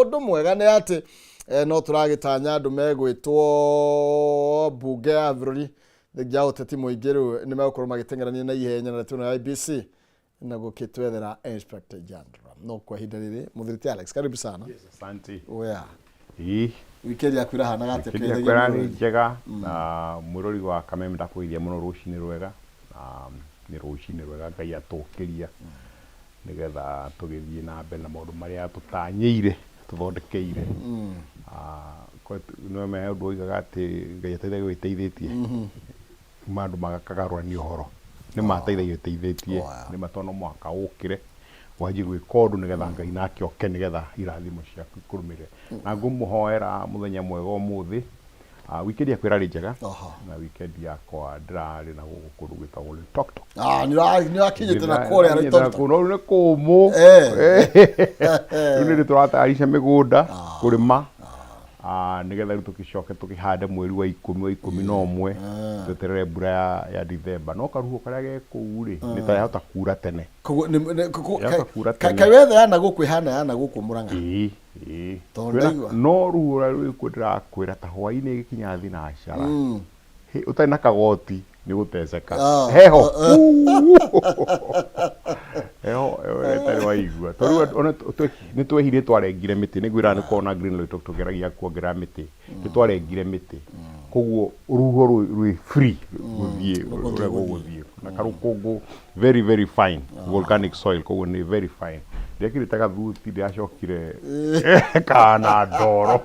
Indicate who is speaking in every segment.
Speaker 1: Ũndũ mwega nĩ atĩ no tũragĩtanya andũ megwĩtwo mbunge ya bũrũri thengia ya ũteti mũingĩ rĩu nĩ megũkorwo magĩteng'erania na ihenya na ndeto ĩno ya IEBC na gũkĩtwethera Inspector General. No kwa ihinda rĩrĩ mũthuri ti Alex, karibu sana.
Speaker 2: Yes, asante.
Speaker 1: Oya.
Speaker 2: Ĩĩ.
Speaker 1: Weekend yaku ĩrahanaga atĩa?
Speaker 2: Weekend yakwa ĩrarĩ njega na mwĩrori wa Kameme ndakũgeithia mũno rũcinĩ rwega na nĩ rũcinĩ rwega Ngai atũkĩria nĩgetha tũgĩthiĩ na mbere na maũndũ marĩa tũtanyĩire tũthondekeire. Nĩũramenya he ũndũ woigaga atĩ Ngai ateithagia ũrĩa wĩteithĩtie. Ma andũ makagarũrania ũhoro. Nĩ ma ateithagia wĩteithĩtie. Nĩ ma tondũ no mũhaka ũkĩre wanjie gwĩka ũndũ nĩgetha Ngai nake oke nĩgetha irathimo ciaku ikũrũmĩrĩre. Na ngũmũhoera mũthenya mwega ũmũthĩ. Weekend yakwa ĩrarĩ njega na weekend yakwa ndĩrarĩ na gũkũ kũndũ gwĩtagwo Loitoktok.
Speaker 1: Ah, nĩ ũrakinyĩte na kũrĩa Loitoktok.
Speaker 2: No rĩu nĩ kũmũ. Rĩu nĩ tũratayarisha mĩgũnda kũrĩma nĩgetha rĩu tũgĩcoke tũkĩhande mweri wa ikũmi wa 11 tweterere mbura ya Dithemba. No karuhuho karĩa ge kũu rĩ nĩ ta yahota kura tene.
Speaker 1: Koguo
Speaker 2: Yahota kura tene.
Speaker 1: Kaĩ wetha ya na gũkũ ĩhana ya na gũkũ Mũrang'a?
Speaker 2: Ĩĩ. Ĩĩ.
Speaker 1: Tondũ
Speaker 2: Kwĩna
Speaker 1: ndaigua.
Speaker 2: no rĩu ũrĩa rwĩkuo ndĩrakwĩra ta hwainĩ ĩgĩkinya thinacara. Hĩ, ũtarĩ na kagoti nĩ gũteceka. Heho. Heho ĩyo ĩtarĩ waigua. Tondũ rĩu ona nĩ twehire twarengire mĩtĩ nĩ ngwĩraga nĩ kona Green Loitoktok tũgeragia kuongerera mĩtĩ. Nĩ twarengire mĩtĩ. Koguo rũhuho rwĩ free gũthiĩ ũrĩa gũgũthiĩ. Na karũkũngũ very very fine volcanic soil koguo nĩ very fine. Ndekĩrĩte gathuti ndĩracokire kana ndoro.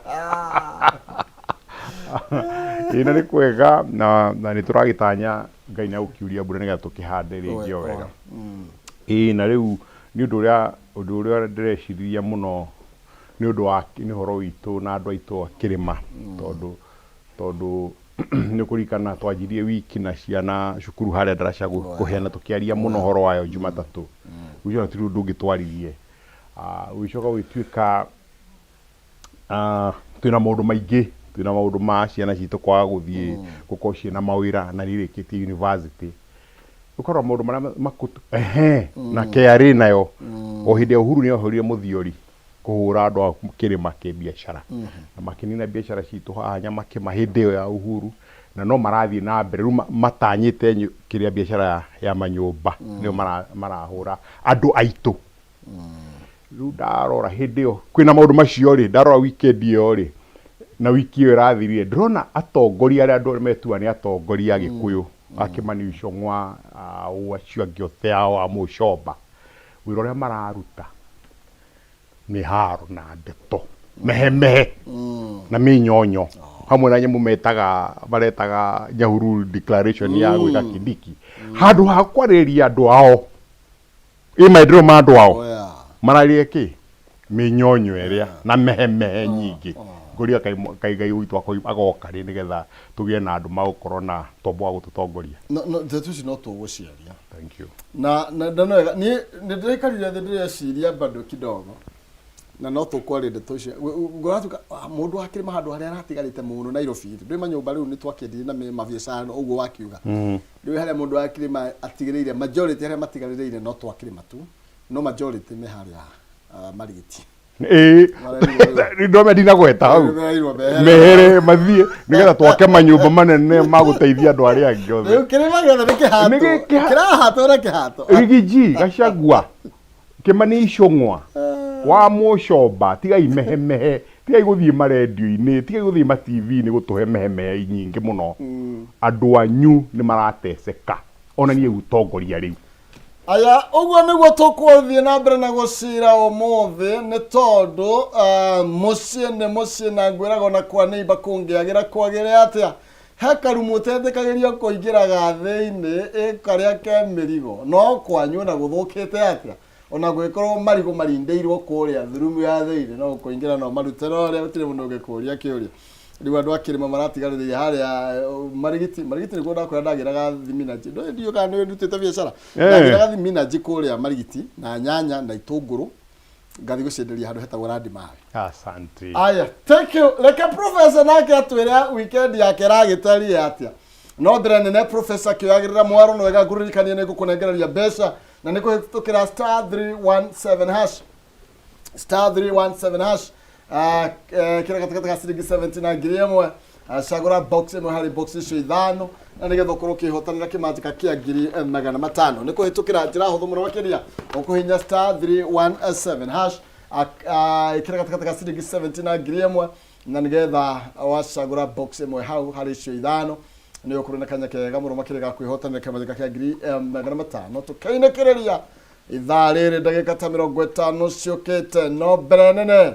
Speaker 2: Ĩĩ na nĩ kwega na nĩ tũragĩtanya Ngai nĩ agũkiuria mbura nĩgetha tũkĩhande rĩngĩ o wega. Ĩĩ na rĩu nĩ ũndũ ũrĩa ndĩreciriria mũno nĩ ũndũ wa nĩ ũhoro witũ na andũ aitũ a kĩrĩma tondũ tondũ nĩ ũkũririkana twanjirie wiki na ciana cukuru harĩa ndaraca kũheana tũkĩaria mũno ũhoro wayo Jumatatũ. Ũcio ona ti ũndũ ũngĩ twaririe. Ũgĩcoka ũgĩtuĩka twĩna maũndũ maingĩ, twĩna maũndũ ma ciana citũ kwaga gũthiĩ gũkorwo ciĩna mawĩra na nĩ irĩkĩtie university. Ũkarora maũndũ marĩa makũ ehe na KRA nayo o hĩndĩ ya Uhuru nĩ yohorire mũthiori kũhũra andũ a kĩrĩma kĩbiacara na makĩnina biacara citũ haha Nyamakĩma hĩndĩ ĩyo ya Uhuru na no marathiĩ na mbere rĩu matanyĩte kĩrĩa biacara ya manyũmba nĩyo marahũra andũ aitũ. Rĩu ndarora hĩndĩ ĩyo kwĩna maũndũ macio rĩ, ndarora weekend ĩyo rĩ, na wiki ĩyo ĩrathirire, ndĩrona atongoria arĩa andũ metuaga nĩ atongoria a Gĩkũyũ, a Kĩmani Ichung'wa, ũ acio angĩ othe ao a Mũcomba, wĩra ũrĩa mararuta nĩ haro na ndeto, mehemehe na mĩnyonyo, hamwe na nyamũ metaga maretaga Nyahururu declaration ya gwĩka Kindiki, handũ ha kwarĩria andũ ao Ĩ maendereo ma andũ ao
Speaker 1: Oya.
Speaker 2: mararia kĩ mĩnyonyo ĩrĩa na mehemehe nyingĩ ngũria kaĩ Ngai witũ agoka rĩ nĩgetha tũgĩe na andũ magũkorwo na tombo wa gũtũtongoria.
Speaker 1: No, no, ndeto ici no tũgũciaria.
Speaker 2: Thank you.
Speaker 1: Na na wega niĩ nĩ ndĩraikarire thĩ ndĩreciria bado kidogo na no tũkwaria ndeto icio ngũratuka mũndũ wa kĩrĩma handũ harĩa aratigarĩte mũno Nairobi ndũĩ manyũmba rĩu nĩ twakĩendirie na mabiacara ũguo wakiuga rĩu harĩa mũndũ wa kĩrĩma atigĩrĩire majority harĩa matigarĩrĩire no twakĩrĩma tu no majority me harĩa Marigiti.
Speaker 2: Ĩĩ ndome ndinagweta hau mehere mathiĩ nĩgetha twake manyũmba manene ma gũteithia andũ arĩa angĩ othe.
Speaker 1: Rĩu kĩrĩma gĩothe nĩ kĩhatwo kĩrahatwo na kĩhato.
Speaker 2: Rigiji Gachagua Kĩmani Ichung'wa wa Mũcomba tigai mehemehe tigai gũthiĩ marendio-inĩ tigai gũthiĩ ma TV-inĩ gũtũhe mehemehe nyingĩ mũno andũ anyu nĩ marateceka ona niĩ gũtongoria rĩu.
Speaker 1: Aya, ũguo nĩguo tũkũthiĩ na mbere na gũcira ũmũthĩ nĩ tondũ mũciĩ nĩ mũciĩ na ngwĩraga ona kwa neighbor kũngĩagĩra kwagĩre atĩa. He karumu ũtetĩkagĩrio kũingĩraga thĩinĩ ĩ karĩa ke mĩrigo no kwanyu ona gũthũkĩte atĩa ona gũgĩkorwo marigũ marindĩirwo kũrĩa thurumu ya thĩinĩ no kũingĩra no marute no ũrĩa gũtirĩ mũndũ ũngĩkũria kĩũria. Rĩu andũ a kĩrĩma maratigarĩrĩire harĩa Marigiti Marigiti nĩkuo ndakwĩra ndagĩraga thiminanji ndũĩ ndiũĩ kana nĩ ndutĩte biacara ndagĩraga thiminanji kũrĩa Marigiti na nyanya na itũngũrũ ngathiĩ gũcienderia handũ hetagwo Landmark.
Speaker 2: Asante.
Speaker 1: Aya, thank you. Reke professor nake atwĩre weekend yake ĩragĩtariĩ atĩa. No mbere nene professor kĩoyagĩrĩra mwaro nĩ wega ngũririkanie nĩ ngũkũnengereria mbeca na nĩ kũhĩtũkĩra star 317 hash star 317 hash. Kĩra gatagatĩ ga ciringi 70 na 1000. Cagũra box ĩmwe harĩ box icio ithano na nĩgetha ũkorwo ũkĩhotanĩra kĩmanjĩka kĩa 500,000. Nĩ kũhĩtũkĩra njĩra hũthũ mũno makĩria, ũkũhihinya star 317 hash, ĩkĩra gatagatĩ ga ciringi 70 na 1000, na nĩgetha wacagũra box ĩmwe hau harĩ icio ithano nĩ ũkorwo na kanya kega mũno makĩria ga kwĩhotanĩra kĩmanjĩka kĩa 500,000. Tũkĩinĩkĩrĩria ithaa rĩrĩ ndagĩka ta 50 ciũkĩte, no mbere nene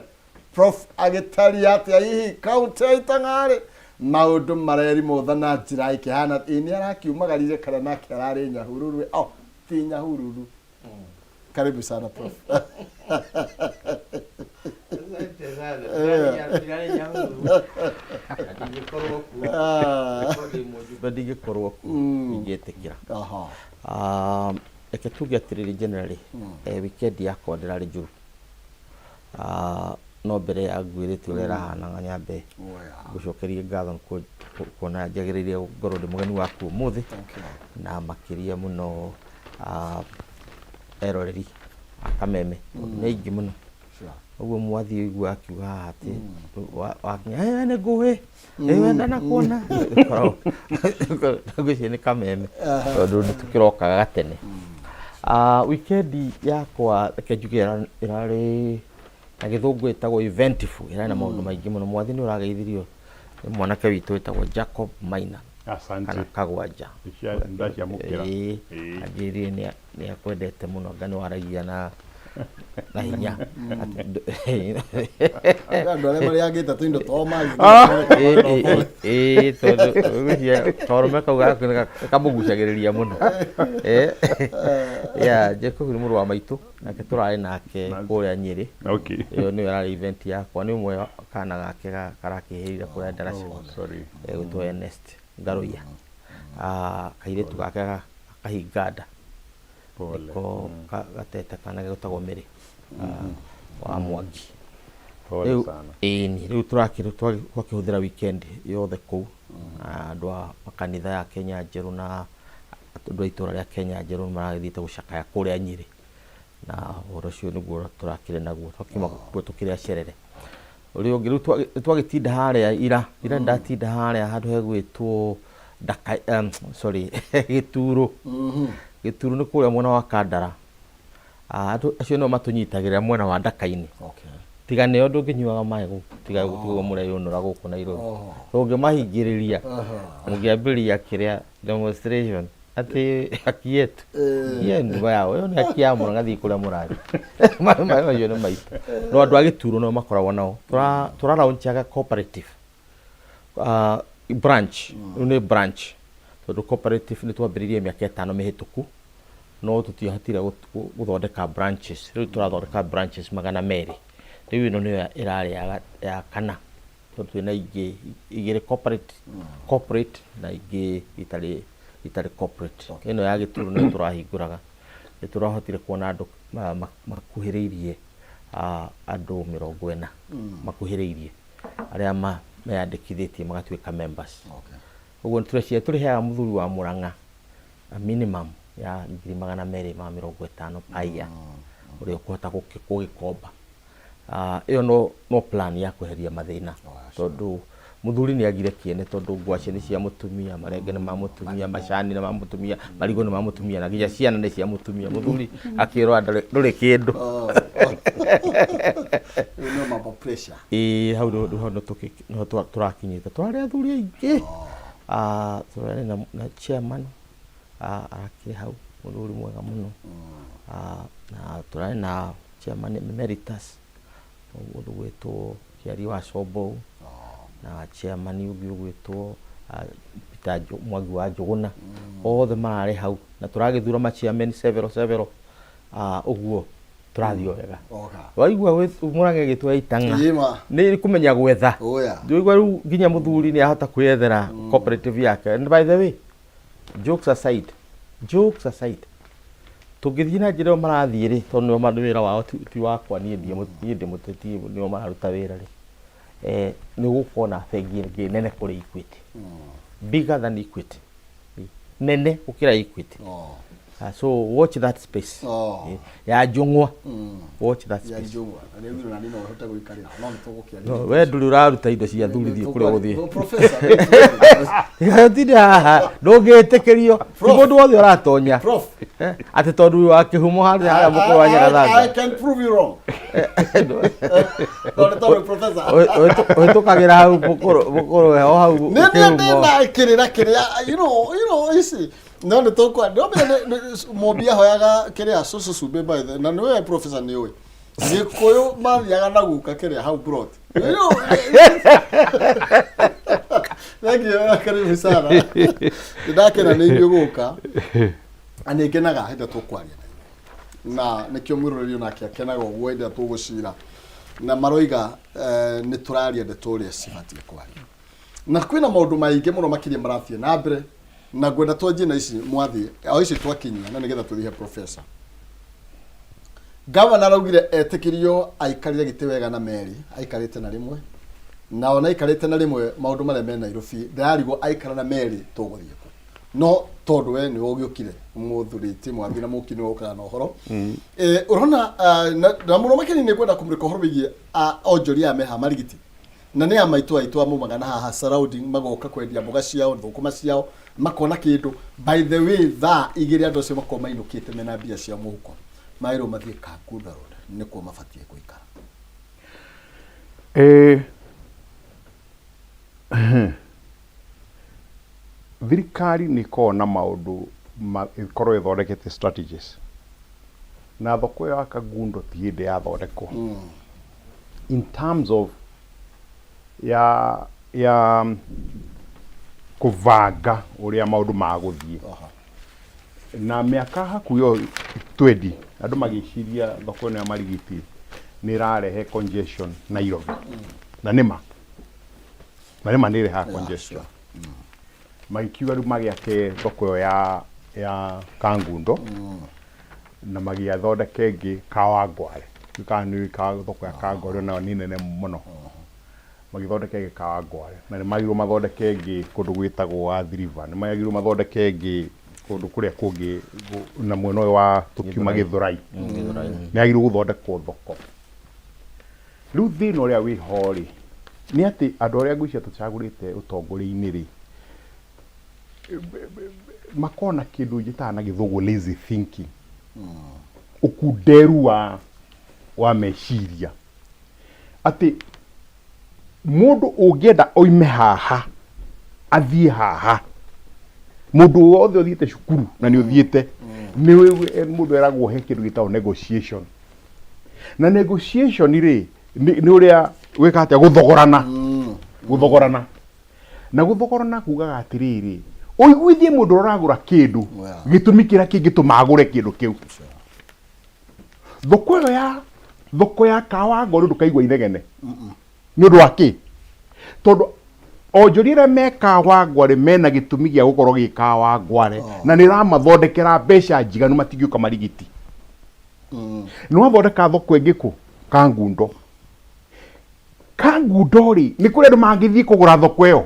Speaker 1: Prof agĩtaria atĩa hihi kaunti ya Itang'arĩ maũndũ marerimũtha na njĩra ĩkĩhana ĩ nĩ arakiumagarire kana nake ararĩ Nyahururu? Oh, ti Nyahururu. Karibu sana, Prof.
Speaker 3: Asante sana. Ndirarĩ Nyahururu. Na ndingĩkorwo kuo. Korwo ndĩ mũjumbe ndingĩkorwo kuo. Ingĩtĩkĩra. Ah, reke tuge atĩrĩrĩ, generally weekend yakwa ndĩrarĩ njũru. Ah, no mbere ya ngwĩrĩte ũrĩa ĩrahanaga, nyambe ngũcokerie ngatho nĩ kuona njagĩrĩire ngorwo ndĩ mũgeni waku ũmũthĩ.
Speaker 1: Thank you.
Speaker 3: Na makĩria mũno eroreri a Kameme tondũ nĩ aingĩ mũno. Ũguo mwathiĩ ũigua akiuga haha atĩ wakinya, "Eh, nĩ ngũĩ ĩĩ ndanakuona." Ngwĩciria nĩ Kameme tondũ nĩ tũkĩrokaga gatene. Ah, weekend yakwa reke njuge ĩrarĩ na gĩthũngũ ĩtagwo eventful, ĩrarĩ na maũndũ maingĩ mũno. Mwathi nĩ ũrageithirio nĩ mwanake witũ wĩtagwo Jacob Maina.
Speaker 2: Asante.
Speaker 3: Kana Kagwanja.
Speaker 2: Ndaciamũkĩra.
Speaker 3: Ĩĩ.
Speaker 2: Ĩĩ.
Speaker 3: Anjĩrire nĩ akwendete mũno, anga nĩ waragia na hinya.
Speaker 1: Andũ arĩa marĩangĩte tũindo to magi.
Speaker 3: Ĩĩ, tondũ ngwĩciria karũme kau gaku nĩ kamũgucagĩrĩria mũno. Yeah, Jacob nĩ mũrũ wa maitũ, nake tũrarĩ nake kũrĩa Nyĩrĩ. Ĩyo nĩyo ĩrarĩ event yakwa, nĩ ũmwe kana gake karakĩhĩrire kũrĩa ndaraca.
Speaker 2: Oh, sorry.
Speaker 3: Egwĩtwo Ernest Ngaruiya. Ah, kairĩtu gake kahinga nda.
Speaker 2: Pole.
Speaker 3: Nĩko gatete kana getagwo Mary wa Mwangi.
Speaker 2: Pole
Speaker 3: Rĩu
Speaker 2: sana.
Speaker 3: Ĩni, rĩu twakĩhũthĩra weekend yothe kũu. Na andũ a makanitha ya Kenya Njerũ na andũ a itũra rĩa Kenya Njerũ nĩ maragĩthiĩte gũcakaya kũrĩa Nyĩrĩ. Na ũhoro ũcio nĩguo tũrakĩrĩ naguo. Twakiuma kuo tũkĩrĩa cerere. Ũrĩa ũngĩ rĩu twagĩtinda harĩa ira, ira nĩndatinda harĩa handũ hegwĩtwo Ndaka, sorry, Gĩturo. Gĩturo nĩ kũrĩa mwena wa Kandara. Ah, andũ acio nĩo matũnyitagĩrĩra mwena wa Ndaka-inĩ. Tiga nĩo ndũngĩnyuaga maĩ gũkũ, tiga tiguo mũreyũnũra gũkũ Nairobi. Ũngĩmahingĩrĩria, mũngĩambĩrĩria kĩrĩa demonstration atĩ haki yetu. Hiyo ndugu yao, ĩyo nĩ haki ya mũrang'a kũrĩa mũrathiĩ. Maĩ macio nĩ maitũ. No andũ a Gĩturo nĩo makoragwo nao. Tũra launchaga cooperative branch, rĩu nĩ branch tondũ cooperative nĩ twambĩrĩirie mĩaka 5 mĩhĩtũku, no tũtiahotire gũthondeka branches. Rĩu tũrathondeka branches 200. Rĩu ĩno nĩyo ĩrarĩ ya kana, tondũ twĩna ingĩ igĩrĩ corporate na ingĩ itarĩ corporate. Ĩno ya Gĩturo nĩyo tũrahingũraga. Nĩ tũrahotire kuona andũ makuhĩrĩirie andũ 40 makuhĩrĩirie arĩa meyandĩkithĩtie magatuĩka members. Ũguo tũreciria tũrĩheaga mũthuri wa Mũrang'a a minimum ya 250,000 per year ũrĩa ũkũhota gũgĩkomba. Ĩyo no plan ya kweheria mathĩna, tondũ mũthuri nĩ agire kĩene, tondũ ngwacĩ nĩ cia mũtumia, marenge nĩ ma mũtumia, macani nĩ ma mũtumia, marigũ nĩ ma mũtumia, na nginya ciana nĩ cia mũtumia. Mũthuri akĩrwo ndũrĩ kĩndũ.
Speaker 1: Rĩu no mambo pressure.
Speaker 3: Ĩĩ, hau nĩho nĩho tũrakinyĩte. Tũrarĩ athuri aingĩ. Tũrarĩ na chairman, arakĩrĩ hau, mũthuri mwega mũno. Na tũrarĩ na chairman emeritus, mũndũ ũgwĩtwo Kĩarie wa Combou, na chairman ũngĩ ũgwĩtwo Peter Mwangi wa Njũgũna. Othe mararĩ hau, na tũragĩthura ma chairman several several, ũguo tũrathiĩ o wega. Waigua Mũrang'a ĩgĩtwo Itang'a, nĩ kũmenya gwetha. Ndũigua rĩu nginya mũthuri nĩ ahota kwĩyethera cooperative yake. And by the way, jokes aside, jokes aside, tũngĩthiĩ na njĩra ĩyo marathiĩ rĩ, tondũ nĩo wĩra wao ti wakwa niĩ, niĩ ndĩ mũteti, nĩo mararuta wĩra rĩ, nĩ gũkorwo na bengi ĩngĩ nene kũrĩ Equity, bigger than Equity, nene gũkĩra Equity. Ah, so watch that space.
Speaker 1: Oh.
Speaker 3: Eh, ya njũng'wa, watch that
Speaker 1: Ya
Speaker 3: space.
Speaker 1: njũng'wa na nĩ na nĩ no ũhote gũikarĩra no nĩ tũgũkĩaria.
Speaker 3: No, we ndũrĩ ũraruta indo cia thuri thiĩ kũrĩa ũgũthiĩ.
Speaker 1: Professor.
Speaker 3: Tinde haha ndũngĩtĩkĩrio ti mũndũ wothe ũratonya.
Speaker 1: Prof.
Speaker 3: Eh, atĩ tondũ wĩ wa kĩhumo harĩa harĩa mũkũrũ wa
Speaker 1: I
Speaker 3: Nyagathanga
Speaker 1: can prove you wrong. Tondũ tondũ professor.
Speaker 3: ũhĩtũkagĩra hau mũkũrũ mũkũrũ o hau
Speaker 1: Nĩ nĩ
Speaker 3: kĩhumo.
Speaker 1: ndĩna kĩrĩra kĩrĩa you know ici no nĩ tũkwa ndĩramenya mũmbi ahoyaga kĩrĩa cũcũ cumbĩ by the na nĩwe professor nĩ ũĩ Gĩkũyũ mathiaga na guka kĩrĩa hau plot. Thank you, karibu sana. Nĩndakena nĩ inyuĩ gũka na nĩ ngenaga hĩndĩ ĩrĩa tũkwaria na inyuĩ na nĩkĩo mwĩroreri onake akenaga ũguo hĩndĩ ĩrĩa tũgũcira na maroiga eh, nĩ tũraria ndeto ũrĩa cibatiĩ kwaria na kwĩna maũndũ maingĩ mũno makĩria marathiĩ na mbere na ngwenda twanjie na ici mwathiĩ o ici twakinyia na nĩgetha tũthiĩ he professor. Gavana araugire etĩkĩrio aikarĩre gĩtĩ wega na Mary aikarĩte na rĩmwe na ona aikarĩte na rĩmwe maũndũ marĩa me Nairobi ndĩrarigwo aikara na Mary tũgũthiĩ kũ no tondũ we nĩwe ũgĩũkire mũthurĩti mwathi na mũki nĩwe ũkaga na ũhoro. Eh, ũrona ah, na na mũno makĩria nĩ ngwenda kũmũrĩka ũhoro wĩgiĩ ah, onjoria aya meha marigiti na nĩ a maitũ aitũ amaumaga na haha surrounding magoka kwendia mboga ciao thũkũma ciao makona kĩndũ. By the way, thaa 2 andũ acio makorwo mainũkĩte mena mbia ciao mũhuko magĩrĩirwo mathiĩ Kangundo Road nĩkuo mabatiĩ gũikara.
Speaker 2: Eh, thirikari nĩ ĩkoragwo na maũndũ ĩkorwo ĩthondekete strategies na thoko ĩyo ya Kangundo ti hĩndĩ yathondekwo in terms of ya kũbanga ũrĩa maũndũ magũthiĩ na mĩaka hakuhĩ o 20 andũ magĩciria thoko ĩno ya Marigiti nĩ ĩrarehe congestion Nairobi na nĩma nĩ ĩrehaga congestion. Magĩkiuga rĩu magĩake thoko ĩyo ya Kangundo na magĩathondeke ĩngĩ Kawangware. Kana nĩ thoko ya Kawangware nayo nĩ nene mũno magĩthondeka ĩngĩ Kawangware na nĩ magĩrĩirwo mathondeke ĩngĩ kũndũ gwĩtagwo Athi River, nĩ magĩrĩirwo mathondeke ĩngĩ kũndũ kũrĩa kũngĩ na mwena ũyũ wa tũkiuma Gĩthũrai nĩ yagĩrĩirwo gũthondekwo thoko. Rĩu thĩna ũrĩa wĩho rĩ nĩ atĩ andũ arĩa ngwĩciria tũcagũrĩte ũtongoria-inĩ rĩ makoragwo na kĩndũ njĩtaga na gĩthũngũ lazy thinking, ũkunderu wa meciria atĩ mũndũ ũngĩenda oime haha athiĩ haha mũndũ wothe ũthiĩte cukuru na nĩ ũthiĩte nĩ mũndũ eragwo he kĩndũ gĩtagwo negotiation na negotiation rĩ nĩ ũrĩa wĩka atĩa gũthogorana gũthogorana na gũthogorana kugaga atĩrĩrĩ ũiguithie mũndũ ũrĩa ũragũra kĩndũ gĩtũmi kĩrĩa kĩngĩtũma agũre kĩndũ kĩu. Thoko ĩyo ya thoko ya Kawangware ndũkaigua inegene nĩ ũndũ wa kĩ tondũ onjoria arĩa me Kawangware mena gĩtũmi gĩa gũkorwo gĩ Kawangware na nĩ ĩramathondekera mbeca njiganu matingĩũka Marigiti. Nĩ wathondeka thoko ĩngĩ kũ Kangundo. Kangundo rĩ nĩ kũrĩ andũ mangĩthiĩ kũgũra thoko ĩyo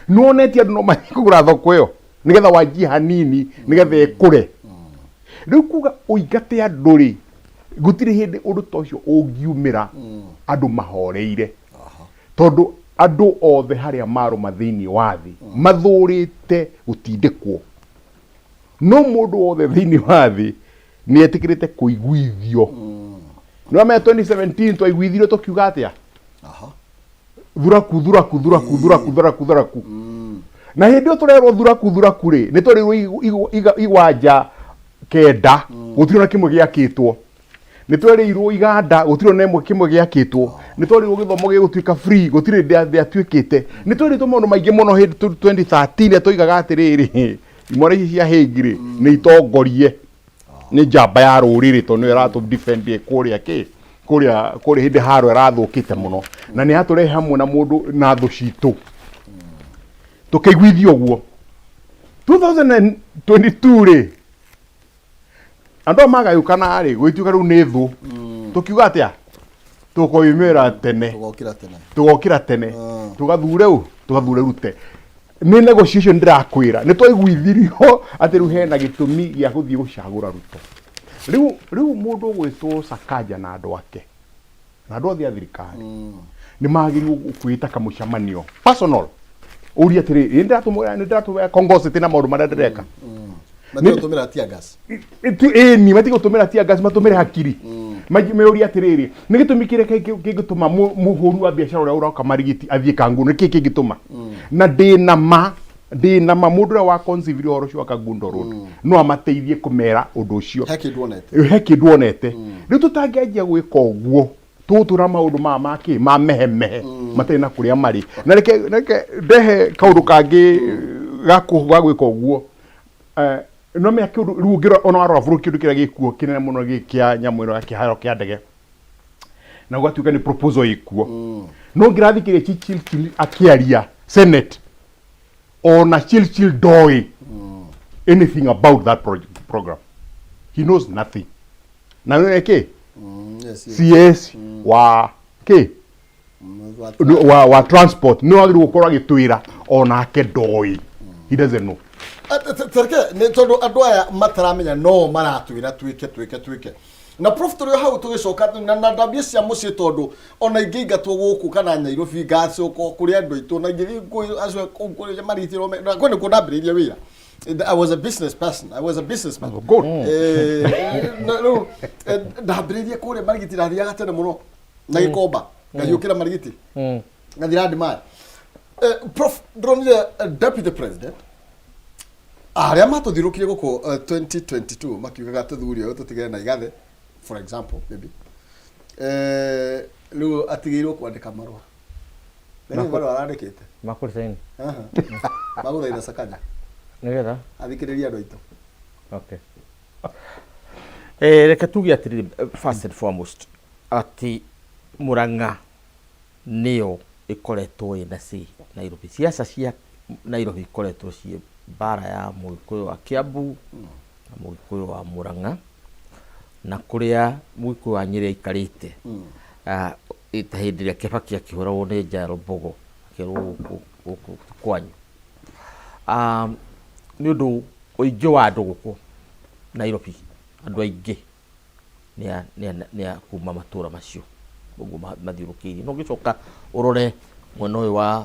Speaker 2: nĩwonetie andũ no mathiĩ kũgũra thoko ĩyo nĩgetha wanjie hanini nĩgetha ĩkũre. Rĩu kuga ũingate andũ rĩ gũtirĩ hĩndĩ ũndũ ta ũcio ũngiumĩra andũ mahoreire tondũ andũ othe harĩa marũma thĩinĩ wa thĩ mathũrĩte gũtindĩkwo no mũndũ wothe thĩinĩ wa thĩ nĩ etĩkĩrĩte kũiguithio. Nĩ wamenya 2017 twaiguithirio tũkiuga atĩa? Thuraku thuraku thuraku thuraku thuraku thuraku na hĩndĩ ĩyo tũrerwo thuraku thuraku rĩ nĩ twerĩirwo iwanja 9 gũtirĩ ona kĩmwe gĩakĩtwo, nĩ twerĩirwo iganda gũtirĩ ona ĩmwe kĩmwe gĩakĩtwo, nĩ twerĩirwo gĩthomo gĩgũtuĩka free gũtirĩ ndĩatuĩkĩte, nĩ twerĩtwo maũndũ maingĩ mũno hĩndĩ 2013 twoigaga atĩrĩrĩ imwana ici cia Hague rĩ nĩ itongorie nĩ njamba ya rũrĩrĩ tondũ nĩyo ĩratũ defend kũrĩa kĩ kũrĩa kũrĩa hĩndĩ haro ĩrathũkĩte mũno na nĩ yatũrehe hamwe na mũndũ na thũ citũ tũkĩiguithio ũguo. 2022 rĩ andũ aya magayũkana rĩ gũgĩtuĩka rĩu nĩ thũ tũkiuga atĩa tũkoimĩra tene.
Speaker 1: Tũgokĩra tene.
Speaker 2: Tũgokĩra tene tũgathure ũ tũgathure rute. Nĩ negotiation ndĩrakwĩra, nĩ twaiguithirio atĩ rĩu hena gĩtũmi gĩa gũthiĩ gũcagũra Ruto. Rĩu rĩu mũndũ ũgwĩtwo Sakaja na andũ ake na andũ othe a thirikari nĩ magĩrĩirwo kwĩta kamũcemanio personal, ũrie atĩrĩrĩ, nĩ ndĩratũmwĩra, nĩ ndĩratũmĩra Congo City na maũndũ marĩa ndĩreka.
Speaker 1: Matigũtũmĩra tear gas.
Speaker 2: Ĩni matigũtũmĩra tear gas, matũmĩre hakiri. Meurie atĩrĩrĩ, nĩ gĩtũmi kĩrĩa kĩngĩtũma mũhũri wa biacara ũrĩa ũroka Marigiti athiĩ Kangundo? Nĩ kĩĩ kĩngĩtũma? Na ndĩna ma, ndĩna ma mũndũ ũrĩa wa conceive ũhoro ũcio wa Kangundo Road no amateithie kũmera ũndũ ũcio.
Speaker 1: He kĩndũ onete.
Speaker 2: He kĩndũ onete. Rĩu tũtangĩanjia gwĩka ũguo, tũgũtũra maũndũ maya ma kĩ ma mehemehe matarĩ na kũrĩa marĩ. Na reke ndehe kaũndũ kangĩ ga gwĩka ũguo. No menya kĩũndũ rĩu ũngĩrora, ona warora bũrũri, kĩũndũ kĩrĩa gĩkuo kĩnene mũno gĩ kĩa nyamũ ĩno ya kĩharo kĩa ndege, na gũgatuĩka nĩ proposal ĩkuo, no ngĩrathikĩrĩria Churchill akĩaria Senate, ona Churchill ndoĩ anything about that project, program. He knows nothing. Na nĩ kĩ
Speaker 1: Yes.
Speaker 2: CS wa kĩ wa transport nĩ wagĩrĩirwo gũkorwo agĩtwĩra, onake ndoĩ, he doesn't know.
Speaker 1: Tareke nĩ tondũ andũ aya mataramenya no maratwĩra twĩke twĩke twĩke na prof tũrĩ o hau tũgĩcoka na ndambie cia mũciĩ, tondũ ona ingĩingatwo gũkũ kana Nyairobi, ngacoka kũrĩ andũ aitũ na ingĩthiĩ acio kũu kũrĩ marigitĩrwo na kwĩ nĩkuo ndambĩrĩirie wĩra. I was a business person. I was a businessman.
Speaker 2: Good.
Speaker 1: Na rĩu ndambĩrĩirie kũrĩa Marigiti, ndathiaga tene mũno na Gĩkomba, ngaiũkĩra Marigiti, ngathira ndimaya. Prof, ndĩronire deputy president arĩa matũthiũrũkire gũkũ 2022 makiugaga tũthure ũyũ tũtigane na Igathe, for example, maybe. Rĩu atigĩirwo kwandĩka marũa. Na rĩu marũa arandĩkĩte
Speaker 3: Makũresign.
Speaker 1: Aha. Magũthaitha Sakaja
Speaker 3: Nĩgetha
Speaker 1: athikĩrĩrie andũ aitũ.
Speaker 3: Okay. Reke tuge atĩrĩrĩ, first and foremost, atĩ Murang'a nĩyo ĩkoretwo ĩna say Nairobi. Siasa cia Nairobi ikoretwo ciĩ mbara ya Mũgĩkũyũ wa Kiambu na Mũgĩkũyũ wa Murang'a, na kũrĩa Mũgĩkũyũ wa Nyĩrĩ aikarĩte. Ta hĩndĩ ĩrĩa Kibaki akĩhũragwo nĩ Njaero Mbogo, akĩrwo gũkũ gũkũ ti kwanyu. Nĩ ũndũ ũingĩ wa andũ gũkũ Nairobi, andũ aingĩ nĩ a kuma matũra macio ũguo mathiũrũkĩirie. No ũngĩcoka ũrore mwena ũyũ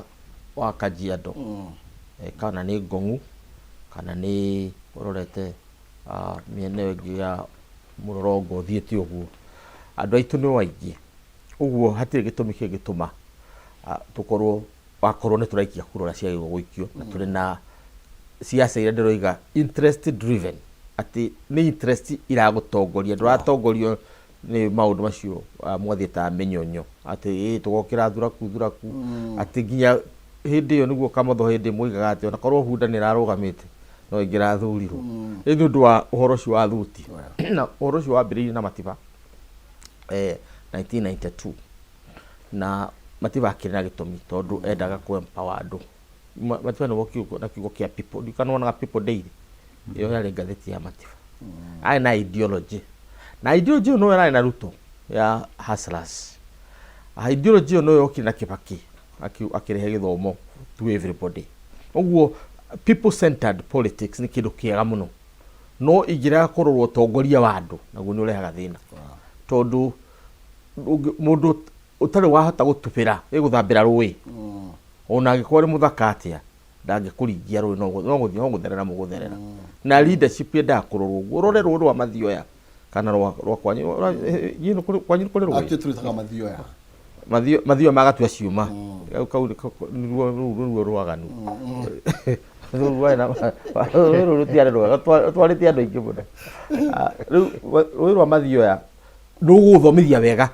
Speaker 3: wa Kajiado, kana nĩ Ngong'u, kana nĩ ũrorete mĩena ĩyo ĩngĩ ya Mũrorongo ũthiĩte ũguo, andũ aitũ nĩo aingĩ. Ũguo hatirĩ gĩtũmi kĩngĩtũma tũkorwo wakorwo nĩ tũraikia kura ũrĩa ciagĩrĩirwo gũikio, na tũrĩ na siasa iria ndĩroiga interest driven, atĩ nĩ interest iragũtongoria, ndũratongorio nĩ maũndũ macio mwathiĩtaga mĩnyonyo atĩ ĩ tũgokĩra thuraku thuraku, atĩ nginya hĩndĩ ĩyo nĩguo Kamotho hĩndĩ ĩmwe oigaga atĩ ona korwo bunda nĩ ĩrarũgamĩte no ĩngĩrathurirwo. Rĩu nĩ ũndũ wa ũhoro ũcio wa thuti, na ũhoro ũcio wambĩrĩirie na Matiba 1992, na Matiba akĩrĩ na gĩtũmi tondũ endaga kũ empower andũ. Matiba nĩwe kiugo na kiugo kĩa people, ndiũĩ kana wonaga People Daily, ĩyo yarĩ ngathĩti ya Matiba. Arĩ na ideology, na ideology ĩyo noyo ararĩ na Ruto ya hustlers. Ideology ĩyo noyo yokire na Kibaki akĩrehe gĩthomo to everybody. Ũguo people centered politics nĩ kĩndũ kĩega mũno, no ingĩrega kũrorwo ũtongoria wa andũ naguo nĩ ũrehaga thĩna, tondũ mũndũ ũtarĩ wahota gũtubĩra ĩgũthambĩra rũĩ, ona angĩkorwo nĩ mũthaka atĩa, ndangĩkũringia rũĩ, no gũtherera mũgũtherera. Na leadership yendaga kũrorwo ũguo, ũrore rũĩ rwa Mathioya kana rwa kwanyu. Kwanyu nĩ kũrĩ rũĩ?
Speaker 1: Akĩ tũrĩtaga Mathioya.
Speaker 3: Mathioya magatua ciũma. Kau nĩruo rũu nĩruo rwaganu. Rũu rwarĩ na rũĩ rũu rũtiarĩ rwega, rũtwarĩte andũ aingĩ mũno. Rĩu rũĩ rwa Mathioya rũgũgũthomithia wega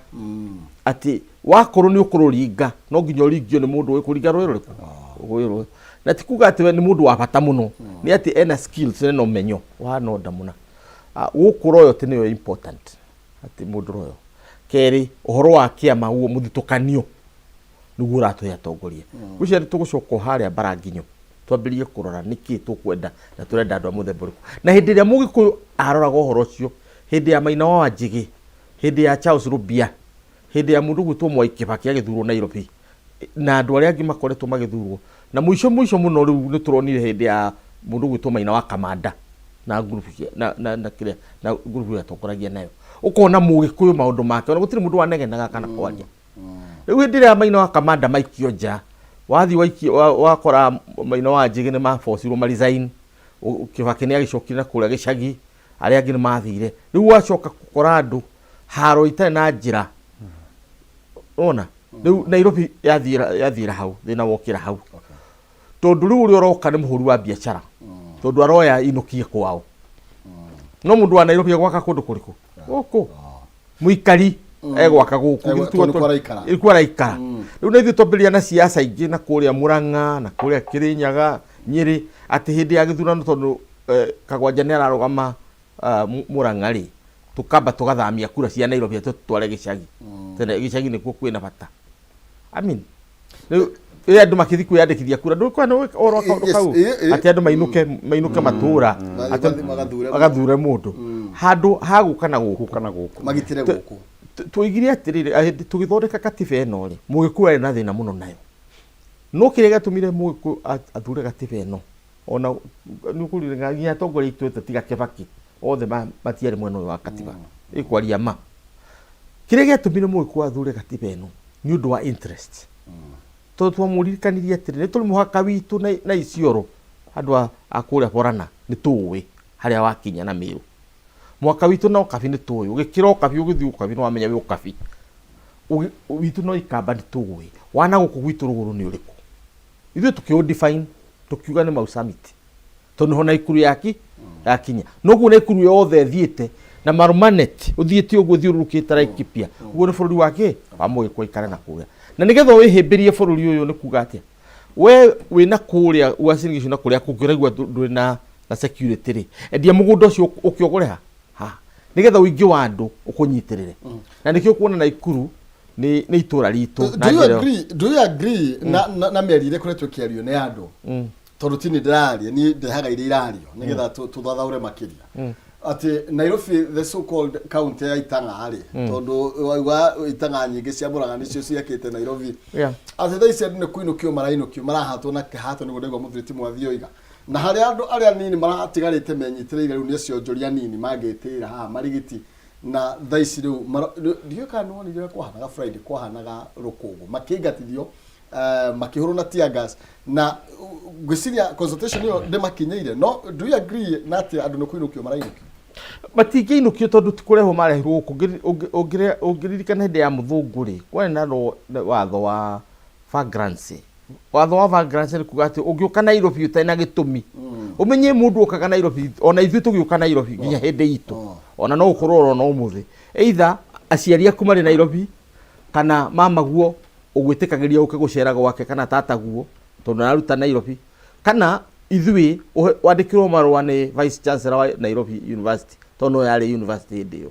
Speaker 3: atĩ wakorwo nĩ ũkũrũringa no nginya ũringio nĩ mũndũ ũĩ kũringa rũĩ rũrĩkũ, rũĩ rũĩ, na ti kuga atĩ we nĩ mũndũ wa bata mũno, nĩ atĩ ena skills, ena ũmenyo ũhana ũnda mũna. Gũkũ royalty nĩyo important, atĩ mũndũ royal. Kerĩ, ũhoro wa kĩama, ũguo mũthitũkanio nĩguo ũratũhe atongoria. Ngwĩciria nĩ tũgũcoka o harĩa mbaranginyo, twambĩrĩrie kũrora nĩkĩ tũkwenda na tũrenda andũ a mũthemba ũrĩkũ. Na hĩndĩ ĩrĩa Mũgĩkũyũ aroraga ũhoro ũcio, hĩndĩ ya Maina wa Wanjĩgĩ, hĩndĩ ya Charles Rubia, hĩndĩ ya mũndũ gwĩtwo Mwai Kibaki agĩthurwo Nairobi, na andũ arĩa angĩ makoretwo magĩthurwo, Na mũico mũico mũno rĩu nĩ tũronire hĩndĩ ya mũndũ ũgwĩtwo Maina wa Kamanda na ngurubu cia na na na kĩrĩa na ngurubu ĩrĩa atongoragia nayo. Ũkona Mũgĩkũyũ maũndũ make ona gũtirĩ mũndũ wanegenaga kana kwaria. Rĩu hĩndĩ ĩrĩa Maina wa Kamanda maikio nja, wathiĩ waikio wakora Maina wa Njĩgĩ nĩ mabocirwo ma resign, Kĩbakĩ nĩ agĩcokire na kũrĩa gĩcagi, arĩa angĩ nĩ mathire. Rĩu wacoka gũkora andũ haro itarĩ na njĩra. Wona? Rĩu Nairobi yathiĩra yathiĩra hau, thĩna wokĩra hau. Tondũ rĩu ũrĩa ũroka nĩ mũhũri wa biacara. Tondũ aroya inũkie kwao. No mũndũ wa Nairobi egwaka kũndũ kũrĩkũ? Gũkũ. Mũikari egwaka gũkũ.
Speaker 1: Egwa-
Speaker 3: Githĩ
Speaker 1: tondũ nĩkuo araikara.
Speaker 3: Nĩkuo araikara. Rĩu na ithuĩ twambĩrĩria na siasa ingĩ na kũrĩa Murang'a na kũrĩa Kĩrĩnyaga, Nyĩrĩ, atĩ hĩndĩ ya gĩthurano tondũ eh, Kagwanja nĩ ararũgama ah, Murang'a rĩ, tũkamba tũgathamia kura cia Nairobi atĩ tũtware gĩcagi. Tene gĩcagi nĩkuo kwĩna bata. I mean, rĩu ĩ andũ makĩthiĩ kwĩyandĩkithia kura ndũĩ nĩ ũhoro wa kaũndũ
Speaker 1: Yes,
Speaker 3: kau
Speaker 1: ĩ, ĩ.
Speaker 3: atĩ andũ mainũke mainũke matũra
Speaker 1: Mathiĩ-
Speaker 3: atĩ
Speaker 1: mathiĩ magathure
Speaker 3: magathure mũndũ handũ ha gũka na gũkũ
Speaker 2: Gũka na gũkũ.
Speaker 1: Magitĩre gũkũ.
Speaker 3: Twoigire atĩrĩrĩ, hĩndĩ tũgĩthondeka katiba ĩno rĩ, Mũgĩkũyũ arĩ na thĩna mũno nayo. No kĩrĩa gĩatũmire Mũgĩkũyũ athure gatiba ĩno, ona nĩ ũkũririkana nginya atongoria aitũ othe tiga Kĩbakĩ, othe matiarĩ mwena ũyũ wa katiba. Ĩ kwaria ma. Kĩrĩa gĩatũmire Mũgĩkũyũ athure gatiba ĩno nĩ ũndũ wa interest. Tondũ twamũririkanirie atĩrĩ, nĩ tũrĩ mũhaka witũ na Isiolo, andũ a kũrĩa Borana nĩ tũũĩ harĩa wakinya na Mĩrũ. Mũhaka witũ na Ũkabi nĩ tũũĩ, ũgĩkĩra Ũkabi ũgĩthiĩ Ũkabi nĩ wamenya wĩ Ũkabi. Witũ na Ikamba nĩ tũũĩ, wa na gũkũ gwitũ rũgũrũ nĩ ũrĩkũ. Ithuĩ tũkĩ ũ define tũkiuga nĩ Mau Summit tondũ nĩho Naikuru yaki yakinya. Noguo Naikuru yothe ĩthiĩte na Marumanet ũthiĩte ũguo ũthiũrũrũkĩte Laikipia, ũguo nĩ bũrũri wa kĩ wa Mũgĩkũyũ aikare na kũrĩa. Na nĩgetha wĩhĩmbĩrie bũrũri ũyũ nĩ kuga atĩa? We wĩna kũrĩa Uasin Gishu na kũrĩa kũngĩ ũraigua ndũrĩ na na security rĩ, endia mũgũnda ũcio ũke ũgũre ha haha nĩgetha ũingĩ wa andũ ũkũnyitĩrĩre. Na nĩkĩo ũkuona Naikuru nĩ nĩ itũra ritũ na
Speaker 1: Do you
Speaker 3: njĩra ĩyo.
Speaker 1: agree, do you agree na mĩario ĩrĩa ĩkoretwo ĩkĩario nĩ andũ? Tondũ ti niĩ ndĩraria, niĩ ndehaga iria irario nĩgetha tũthathaũre makĩria. Atĩ Nairobi the so called county ya Itang'a rĩ, tondũ wauga Itang'a nyingĩ cia Murang'a nĩcio ciakĩte Nairobi. Atĩ thaa ici andũ nĩ kũinũkio marainũkio, marahatwo na kĩhato nĩguo ndaigua mũthuri ti Mwathi oiga. Na harĩa andũ arĩa anini maratigarĩte menyitĩrĩire rĩu nĩ acio onjoria anini mangĩtĩĩra haha marigiti na thaa ici rĩu ndiũĩ kana nĩwonire ũrĩa kwahanaga Friday, kwahanaga rũkũngũ makĩingatithio makĩhũrwo na tear gas na ngwĩciria consultation ĩyo ndĩmakinyĩire. No do you agree na atĩ andũ nĩ kũinũkio marainũkio?
Speaker 3: Matingĩinũkio tondũ ti kũrehwo marehirwo gũkũ. Ũngĩririkana hĩndĩ ya mũthũngũ rĩ, kwarĩ na watho wa vagrancy. Watho wa vagrancy nĩ kuga atĩ ũngĩũka Nairobi ũtarĩ na gĩtũmi, ũmenye mũndũ okaga Nairobi, ona ithuĩ tũgĩũka Nairobi nginya hĩndĩ itũ, ona no ũkorwo ũrona ũmũthĩ, either aciari aku marĩ Nairobi kana mamaguo ũgwĩtĩkagĩria ũke gũcera gwake kana tataguo tondũ araruta Nairobi, kana ithuĩ wandĩkĩrwo marũa nĩ Vice Chancellor wa Nairobi University tondũ no yarĩ university hĩndĩ ĩyo,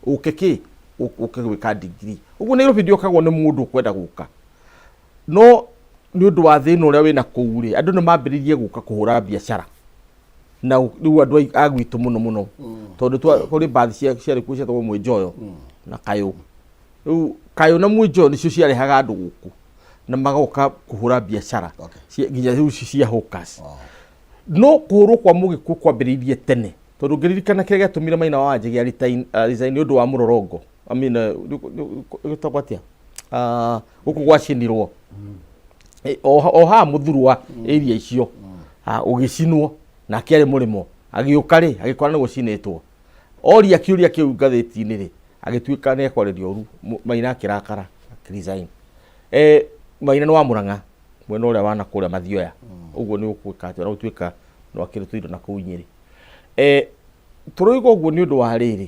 Speaker 3: ũke kĩ ũke gwĩka degree. Ũguo Nairobi ndĩokagwo nĩ mũndũ ũkwenda gũka, no nĩ ũndũ wa thĩna ũrĩa wĩna kũu rĩ, andũ nĩ mambĩrĩirie gũka kũhũra biacara na rĩu andũ a gwitũ mũno mũno, tondũ kũrĩ mbathi ciarĩ kuo cietagwo Mwĩnjoyo na Kayũ. Rĩu Kayũ na Mwĩnjoyo nĩcio ciarehaga andũ gũkũ na magoka kũhũra biacara nginya rĩu ici cia hawkers. No kũhũrwo kwa Mũgĩkũyũ kwambĩrĩirie tene, tondũ ngĩririkana kĩrĩa gĩatũmire Maina wa Wanjigi a resign nĩ ũndũ wa mũrorongo. I mean, ĩtagwo atĩa? Gũkũ gwacinirwo. O haha Mũthurwa area icio, ũgĩcinwo, nake arĩ mũrĩmo. Agĩũka rĩ, agĩkora nĩ gũcinĩtwo. Oria kĩũria kĩu ngathĩti-inĩ rĩ, agĩtuĩka nĩ ekwarĩrio ũru, Maina akĩrakara, akĩ resign. Maina nĩ wa Mũrang'a, mwena ũrĩa wa nakũrĩa Mathioya. Ũguo nĩ ũgwĩka atĩ ona gũtuĩka no akĩrutwo indo nakũu Nyĩrĩ. Tũroiga ũguo nĩ ũndũ wa rĩrĩ,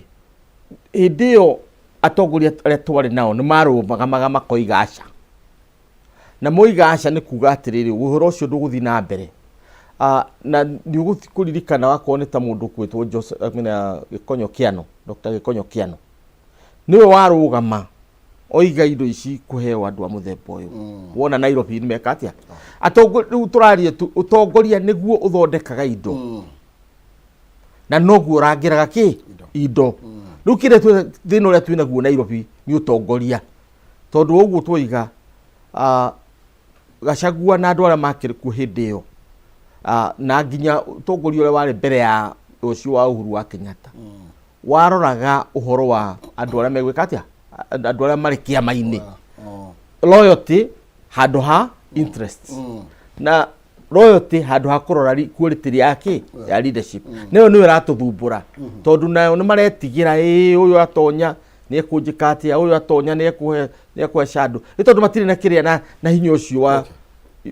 Speaker 3: hĩndĩ ĩyo atongoria arĩa twarĩ nao nĩ marũgamaga makoiga aca. Na moiga aca nĩ kuga atĩrĩrĩ, ũhoro ũcio ndũgũthiĩ na mbere. Na nĩ ũgũthiĩ kũririkana wakorwo nĩ ta mũndũ ũgwĩtwo Joseph, I mean, Gĩkonyo Kĩano, Dr. Gĩkonyo Kĩano. Nĩwe warũgama oiga indo ici kũheo andũ a mũthemba ũyũ. Wona Nairobi nĩ meka atĩa? Atongoria, rĩu tũraria tu, ũtongoria nĩguo ũthondekaga indo. Na noguo ũrangĩraga kĩ? Indo. Rĩu kĩrĩa thĩna ũrĩa twĩnaguo Nairobi nĩ ũtongoria. Tondũ ũguo twoiga, Gachagua na andũ arĩa makĩrĩ kuo hĩndĩ ĩyo, na nginya ũtongoria ũrĩa warĩ mbere ya ũcio wa Uhuru wa Kenyatta, waroraga ũhoro wa andũ arĩa megwĩka atĩa, andũ arĩa marĩ kĩama-inĩ, loyalty handũ ha interest, na loyalty handũ ha kũrora quality ya kĩ ya leadership. Nayo nĩyo ĩratũthumbũra, tondũ nayo nĩ maretigĩra, ĩĩ, ũyũ atonya nĩ ekũnjĩka atĩa, ũyũ atonya nĩ ekũhe shadow, nĩ tondũ matirĩ na kĩrĩa na hinya ũcio wa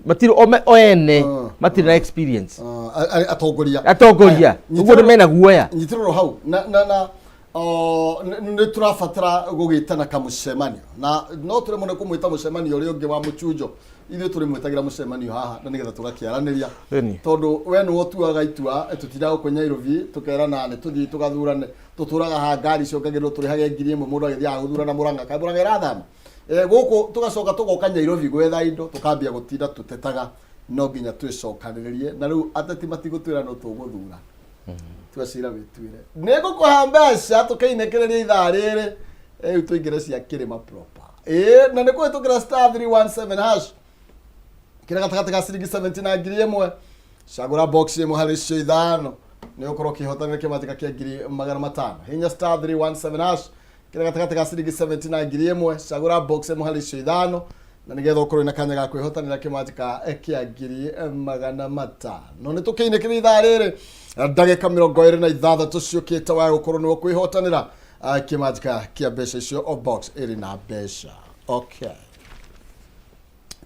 Speaker 3: matirĩ o ene, matirĩ na experience.
Speaker 1: Atongoria.
Speaker 3: Atongoria.
Speaker 1: Aya,
Speaker 3: ũguo nĩ mena guoya.
Speaker 1: Nyitĩrĩrwo hau na nĩ tũrabatara gũgĩtana kamũcemanio, na no tũremwo nĩ kũmwĩta mũcemanio ũrĩa ũngĩ wa mũchunjo, ithuĩ tũrĩmwĩtagĩra mũcemanio haha na nĩgetha tũgakĩaranĩria. Tondũ we nĩwe ũtuaga itua, tũtindaga gũkũ Nyairobi tũkerana nĩ tũthiĩ tũgathurane, tũtũraga haha ngari ciongagĩrĩrwo tũrĩhage 1000 mũndũ agĩthiaga gũthurana Mũrang'a, kaĩ Mũrang'a ĩrathama? Gũkũ tũgacoka tũgoka Nyairobi gwetha indo, tũkambia gũtinda tũtetaga. No nginya twĩcokanĩrĩrie, na rĩu ateti matigũtwĩra no tũgũthura. Tua cira wĩtuĩre. Nĩ ngũkũhe mbeca tũkĩinĩkĩrĩria ithaa rĩrĩ, rĩu tũingĩre cia kĩrĩma proper. Ĩĩ, na nĩ kũhĩtũkĩra *317# kĩrĩa gatagatĩ ka ciringi 70 na 1000, cagũra box ĩmwe harĩ icio ithano, nĩ ũkorwo ũkĩhotanĩra kĩmanjĩka kĩa 500,000. Hinya *317# kĩrĩa gatagatĩ ka ciringi 70 na 1000, cagũra box ĩmwe harĩ icio ithano, na nĩgetha ũkorwo na kanya ga kwĩhotanĩra kĩmanjĩka kĩa 500,000. Nĩ tũkĩinĩkĩria ithaa rĩrĩ, ndagĩka 26 ciũkĩte wa gũkorwo nĩwe kwĩhotanĩra kĩmanjĩka kĩa mbeca icio, o box ĩrĩ na mbeca. Okay,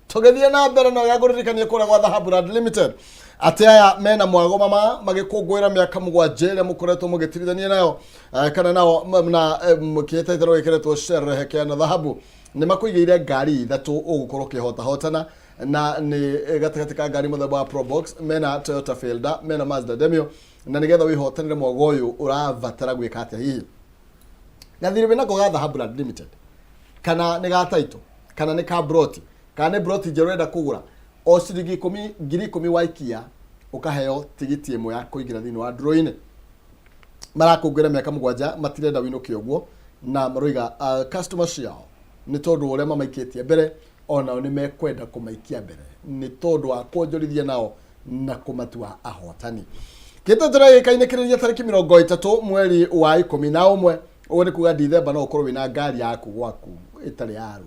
Speaker 1: tũgĩthiĩ na mbere na ũrĩa ngũririkania kũrĩa gwa Dhahabu Land Limited atĩ aya mena mwago mama magĩkũngũĩra mĩaka 7 ĩrĩa mũkoretwo mũgĩtirithania nayo, kana nao na kĩhĩtahĩtano gĩkĩretwo Sherehekea na Dhahabu. Nĩ makũigĩire ngari ithatũ ũgũkorwo ũkĩhotahotana, na nĩ gatagatĩ ka ngari mũthemba wa Probox, mena Toyota Fielder, mena Mazda Demio. Na nĩgetha wĩhotanĩre mwago ũyũ, ũrabatara gwĩka atĩa? Hihi gathirĩ wĩnako ga Dhahabu Land Limited, kana nĩ ga title, kana nĩ ka broti, kana nĩ broti njerũ ũrenda kũgũra, o ciringi ikũmi, 10,000 waikia, ũkaheo tigiti ĩmwe ya kũingĩra thĩinĩ wa draw-inĩ. Marakũngũĩra mĩaka 7, matirenda wĩinũke ũguo, na maroiga customer ciao nĩ tondũ wa ũrĩa mamaikĩtie mbere, onao nĩ mekwenda kũmaikia mbere nĩ tondũ wa kuonjorithia nao na kũmatua ahotani. Kĩtetero gĩkainĩkĩrĩria tarĩki 30 mweri wa 11, ũguo nĩ kuga Dithemba no ũkorwo wĩna ngari yaku gwaku ĩtarĩ ya rũni.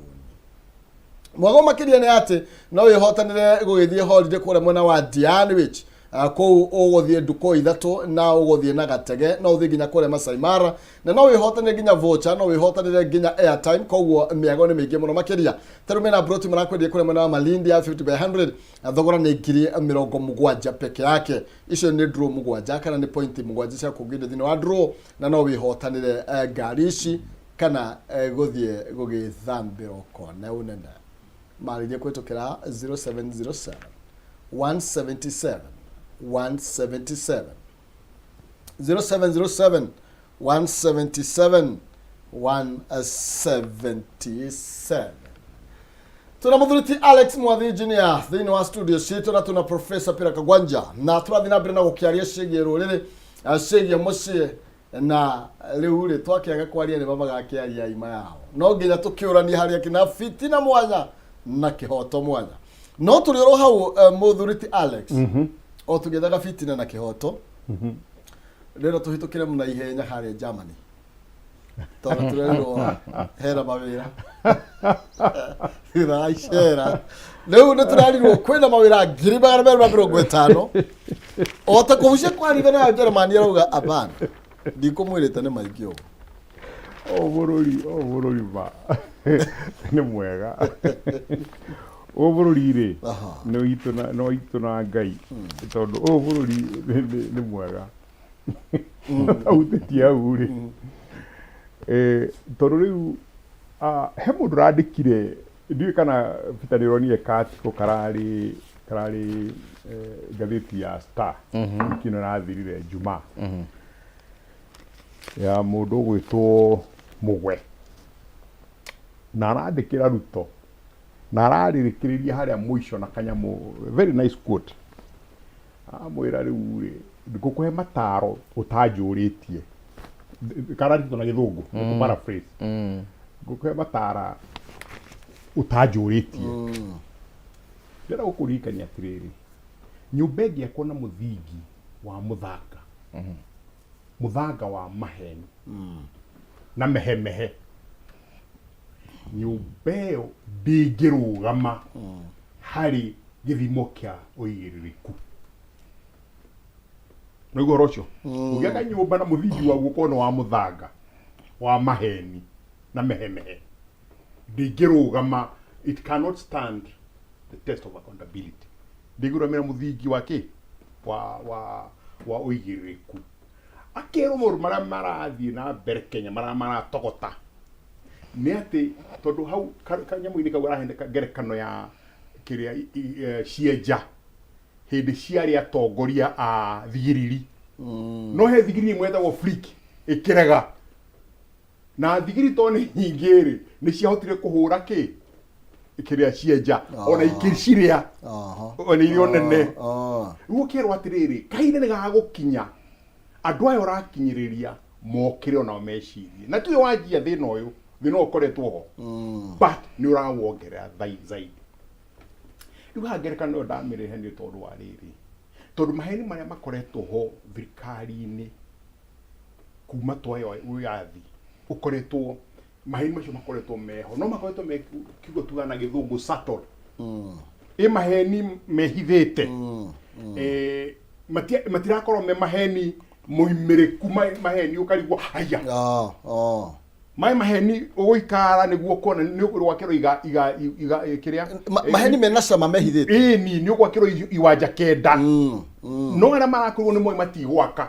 Speaker 1: Mwago makĩria nĩ atĩ no wĩhotanĩre gũgĩthiĩ holiday kũrĩa mwena wa Diani Beach. Kũu ũgũthiĩ ndukũ ithatũ na ũgũthiĩ na gatege, no ũthiĩ nginya kũrĩa Masai Mara, na no wĩhotanĩre nginya voucher, no wĩhotanĩre nginya airtime. Koguo mĩago nĩ mĩingĩ mũno makĩria. Ta rĩu mena broti marakwendia kũrĩa mwena wa Malindi ya 50 by 100, na thogora nĩ 70,000 peke yake. Icio nĩ draw 7 kana nĩ point 7 cia kũngĩria thĩinĩ wa draw, na no wĩhotanĩre ngari ici kana gũthiĩ gũgĩthambĩra ũkone ũnene. Marĩrie kũhĩtũkĩra 0707 177 177, 0707 177 177. Tuna mũthuri ti Alex Mwathi Engineer thĩinĩ wa studio citũ, na tuna Professor Peter Kagwanja, na tũrathiĩ na mbere na gũkĩaria ciĩgiĩ rũrĩrĩ, ciĩgiĩ mũciĩ. Na rĩu rĩ, twakĩaga kwaria nĩ magakĩaria ima yao, no nginya tũkĩũranie harĩa kĩna fitina mwanya na kĩhoto mwanya. No tũrĩ oro hau, mũthuri ti Alex, o tũgĩethaga fitina na kĩhoto, rĩrĩa tũhĩtũkĩre na ihenya harĩa Germany, tondũ tũrerirwo hena mawĩra thutha wa icera rĩu. Nĩ tũrerirwo kwĩna mawĩra 250,000 o ta kũbucia kwaritha nayo Jeremani arauga apana, ndikũmwĩrĩte nĩ maingĩ ũguo.
Speaker 2: O bũrũri ma nĩ mwega, o bũrũri rĩ, nĩ witũ na Ngai, tondũ ũyũ bũrũri nĩ mwega ahutĩtie hau rĩ. Tondũ rĩu he mũndũ ũrandĩkire, ndiũĩ kana Peter nĩ ũronire kaarticle kararĩ ngathĩti ya Star wiki ĩno ĩrathirire Jumaa, ya mũndũ ũgwĩtwo Mũgwe, na arandĩkĩra Ruto na ararĩrĩkĩrĩria harĩa mũico na kanyamũ, very nice quote, amwĩra, "Rĩu rĩ, ngũkũhe mataro ũtanjũrĩtie." Karandĩkĩtwo na Gĩthũngũ, mm. paraphrase, "Ngũkũhe matara ũtanjũrĩtie." Ndĩrenda gũkũririkania atĩrĩrĩ, nyũmba ĩngĩakwo na mũthingi wa mũthanga, mũthanga wa maheni na mehemehe, nyũmba ĩyo ndĩngĩrũgama harĩ gĩthimo kĩa ũigĩrĩrĩku. Nĩguo ũhoro ũcio? Ũngĩaka nyũmba na mũthingi waguo ũkorwo nĩ wa mũthanga wa maheni na mehemehe, ndĩngĩrũgama, it cannot stand the test of accountability. Ndĩngĩrũgamĩra mũthingi wa kĩ? Wa wa wa ũigĩrĩrĩku. Akerwo maũndũ marĩa marathiĩ na mbere Kenya, marĩa maratogota, nĩ atĩ tondũ hau kanyamũ-inĩ kau araheana ngerekano ya kĩrĩa cienja hĩndĩ ciarĩ atongoria a thigiriri. No he thigiriri ĩmwe yetagwo Flick ĩkĩrega, na thigiri to nĩ nyingĩ rĩ, nĩ ciahotire kũhũra kĩ kĩrĩa cienja ona ikĩcirĩa ona irio nene. Rĩu ũkerwo atĩrĩrĩ, kahinda nĩ gagũkinya andũ aya ũrakinyĩrĩria mokĩre onao mecirie, na tiwe wanjia thĩna ũyũ, thĩna ũyũ ũkoretwo ho, but nĩ ũrawongerera zaidi. Rĩu haha ngerekano ĩyo ndamĩrehe nĩ tondũ wa rĩrĩ, tondũ maheni marĩa makoretwo ho thirikari-inĩ kuma twaheo wĩyathi, ũkoretwo maheni macio makoretwo meho, no makoretwo me kiugo tugaga na Gĩthũngũ subtle, ĩ maheni mehithĩte. Matirakorwo me maheni moimĩrĩku, maheni ũkarigwo haya. Maĩ maheni ũgũikara nĩguo kuona nĩ ũgwakĩrwo iga iga iga kĩrĩa.
Speaker 1: Maheni mena cama mehithĩte.
Speaker 2: Ĩni nĩ ũgwakĩrwo iwanja 9, no arĩa marakwĩrwo nĩ moĩ matigwaka.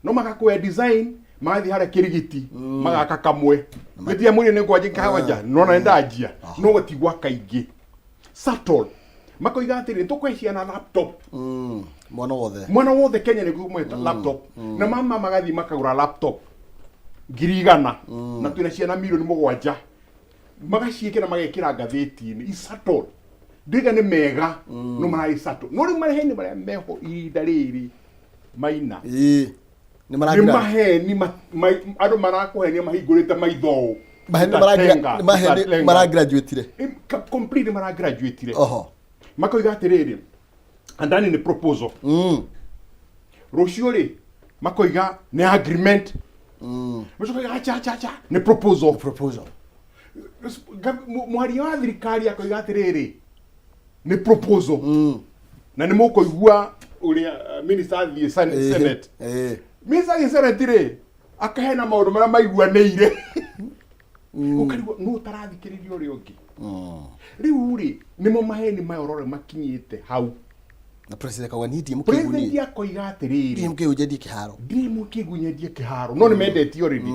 Speaker 2: No magakũhe design, magathiĩ harĩa Kĩrigiti magaka kamwe, gĩtia mwĩrĩ nĩ ngwanjia kawanja, no na ndanjia no gũtigwaka ingĩ subtle. Makoiga atĩrĩ, tũkũhe ciana laptop.
Speaker 1: Mwana wothe.
Speaker 2: Mwana wothe Kenya nĩ kũmwe laptop, na mama magathiĩ makagũra laptop 100,000, na twĩna ciana 7 milioni, magaciĩkĩra magekĩra ngathĩti-inĩ. It's subtle. Ndiga nĩ mega, no mararĩ subtle. No rĩu maheni marĩa meho ihinda rĩrĩ maina
Speaker 1: Ĩĩ. Nĩ
Speaker 2: nĩ
Speaker 1: maragira
Speaker 2: maheni andũ marakũhenia mahingũrĩte maitho ũũ.
Speaker 1: Maheni
Speaker 2: Utatenga,
Speaker 1: nĩ maheni
Speaker 2: utatenga.
Speaker 1: maragraduatire.
Speaker 2: Completely maragraduatire. Makoiga atĩrĩrĩ, andani nĩ proposal. Rũciũ rĩ, makoiga nĩ agreement. Macokaga acha acha acha, nĩ proposal.
Speaker 1: Proposal.
Speaker 2: Mwaria wa thirikari akoiga atĩrĩrĩ, nĩ proposal. Na nĩ mũkũigua ũrĩa minister athiĩ Senate. Minister athiĩ Senate rĩ, akahena maũndũ marĩa maiguanĩire, ũkarigwo nũ ũtarathikĩrĩria ũrĩa ũngĩ. Rĩu rĩ, nĩmo maheni maya ũrore makinyĩte hau.
Speaker 1: Na president akauga niĩ ndiĩ mũkĩgu.
Speaker 2: President
Speaker 1: Niĩ
Speaker 2: akoiga atĩrĩrĩ,
Speaker 1: ndiĩ mũkĩgu njendie kĩharo.
Speaker 2: Ndirĩ mũkĩgu nyendie kĩharo. No nĩ mendetio already,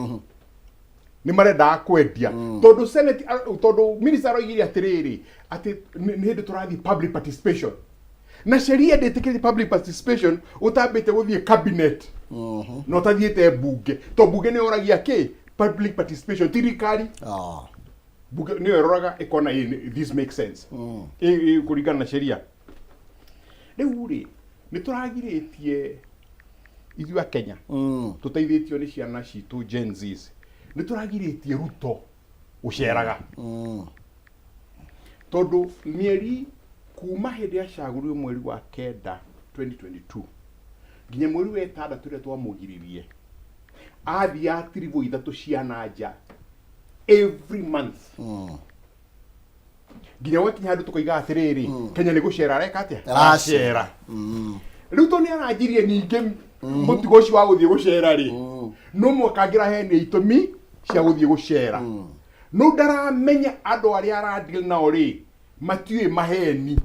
Speaker 2: nĩ marendaga kwendia, tondũ Senate, tondũ minister aroigire atĩrĩrĩ, atĩ nĩ hĩndĩ tũrathiĩ public participation, na sheria ndĩtĩkĩrĩtie public participation ũtambĩte gũthiĩ cabinet na ũtathiĩte mbunge, to mbunge nĩ yoragia kĩ public participation, ti thirikari. Mbunge nĩyo ĩroraga ĩkona ĩ, this makes sense. Ĩ, kũringana na sheria. Rĩu rĩ, nĩ tũragirĩtie ithuĩ a Kenya, tũteithĩtio nĩ ciana citũ Gen Zs, nĩ tũragirĩtie Ruto gũceraga, tondũ mĩeri kuma hĩndĩ acagũrirwo mweri wa 9 2022 nginya mweri wa 6 ĩrĩa twamũgiririe, athiaga tiribũ 3 cia na nja every month, nginya gwakinya handũ tũkoiga atĩrĩrĩ, Kenya nĩ gũcera areka atĩa?
Speaker 1: Aracera.
Speaker 2: Aracera. Rĩu to nĩ aranjirie ningĩ mũtugo ũcio wa gũthiĩ gũcera rĩ, no mwaka angĩraheania itũmi cia gũthiĩ gũcera, no ndaramenya andũ arĩa aradeal nao rĩ, matiũĩ maheni,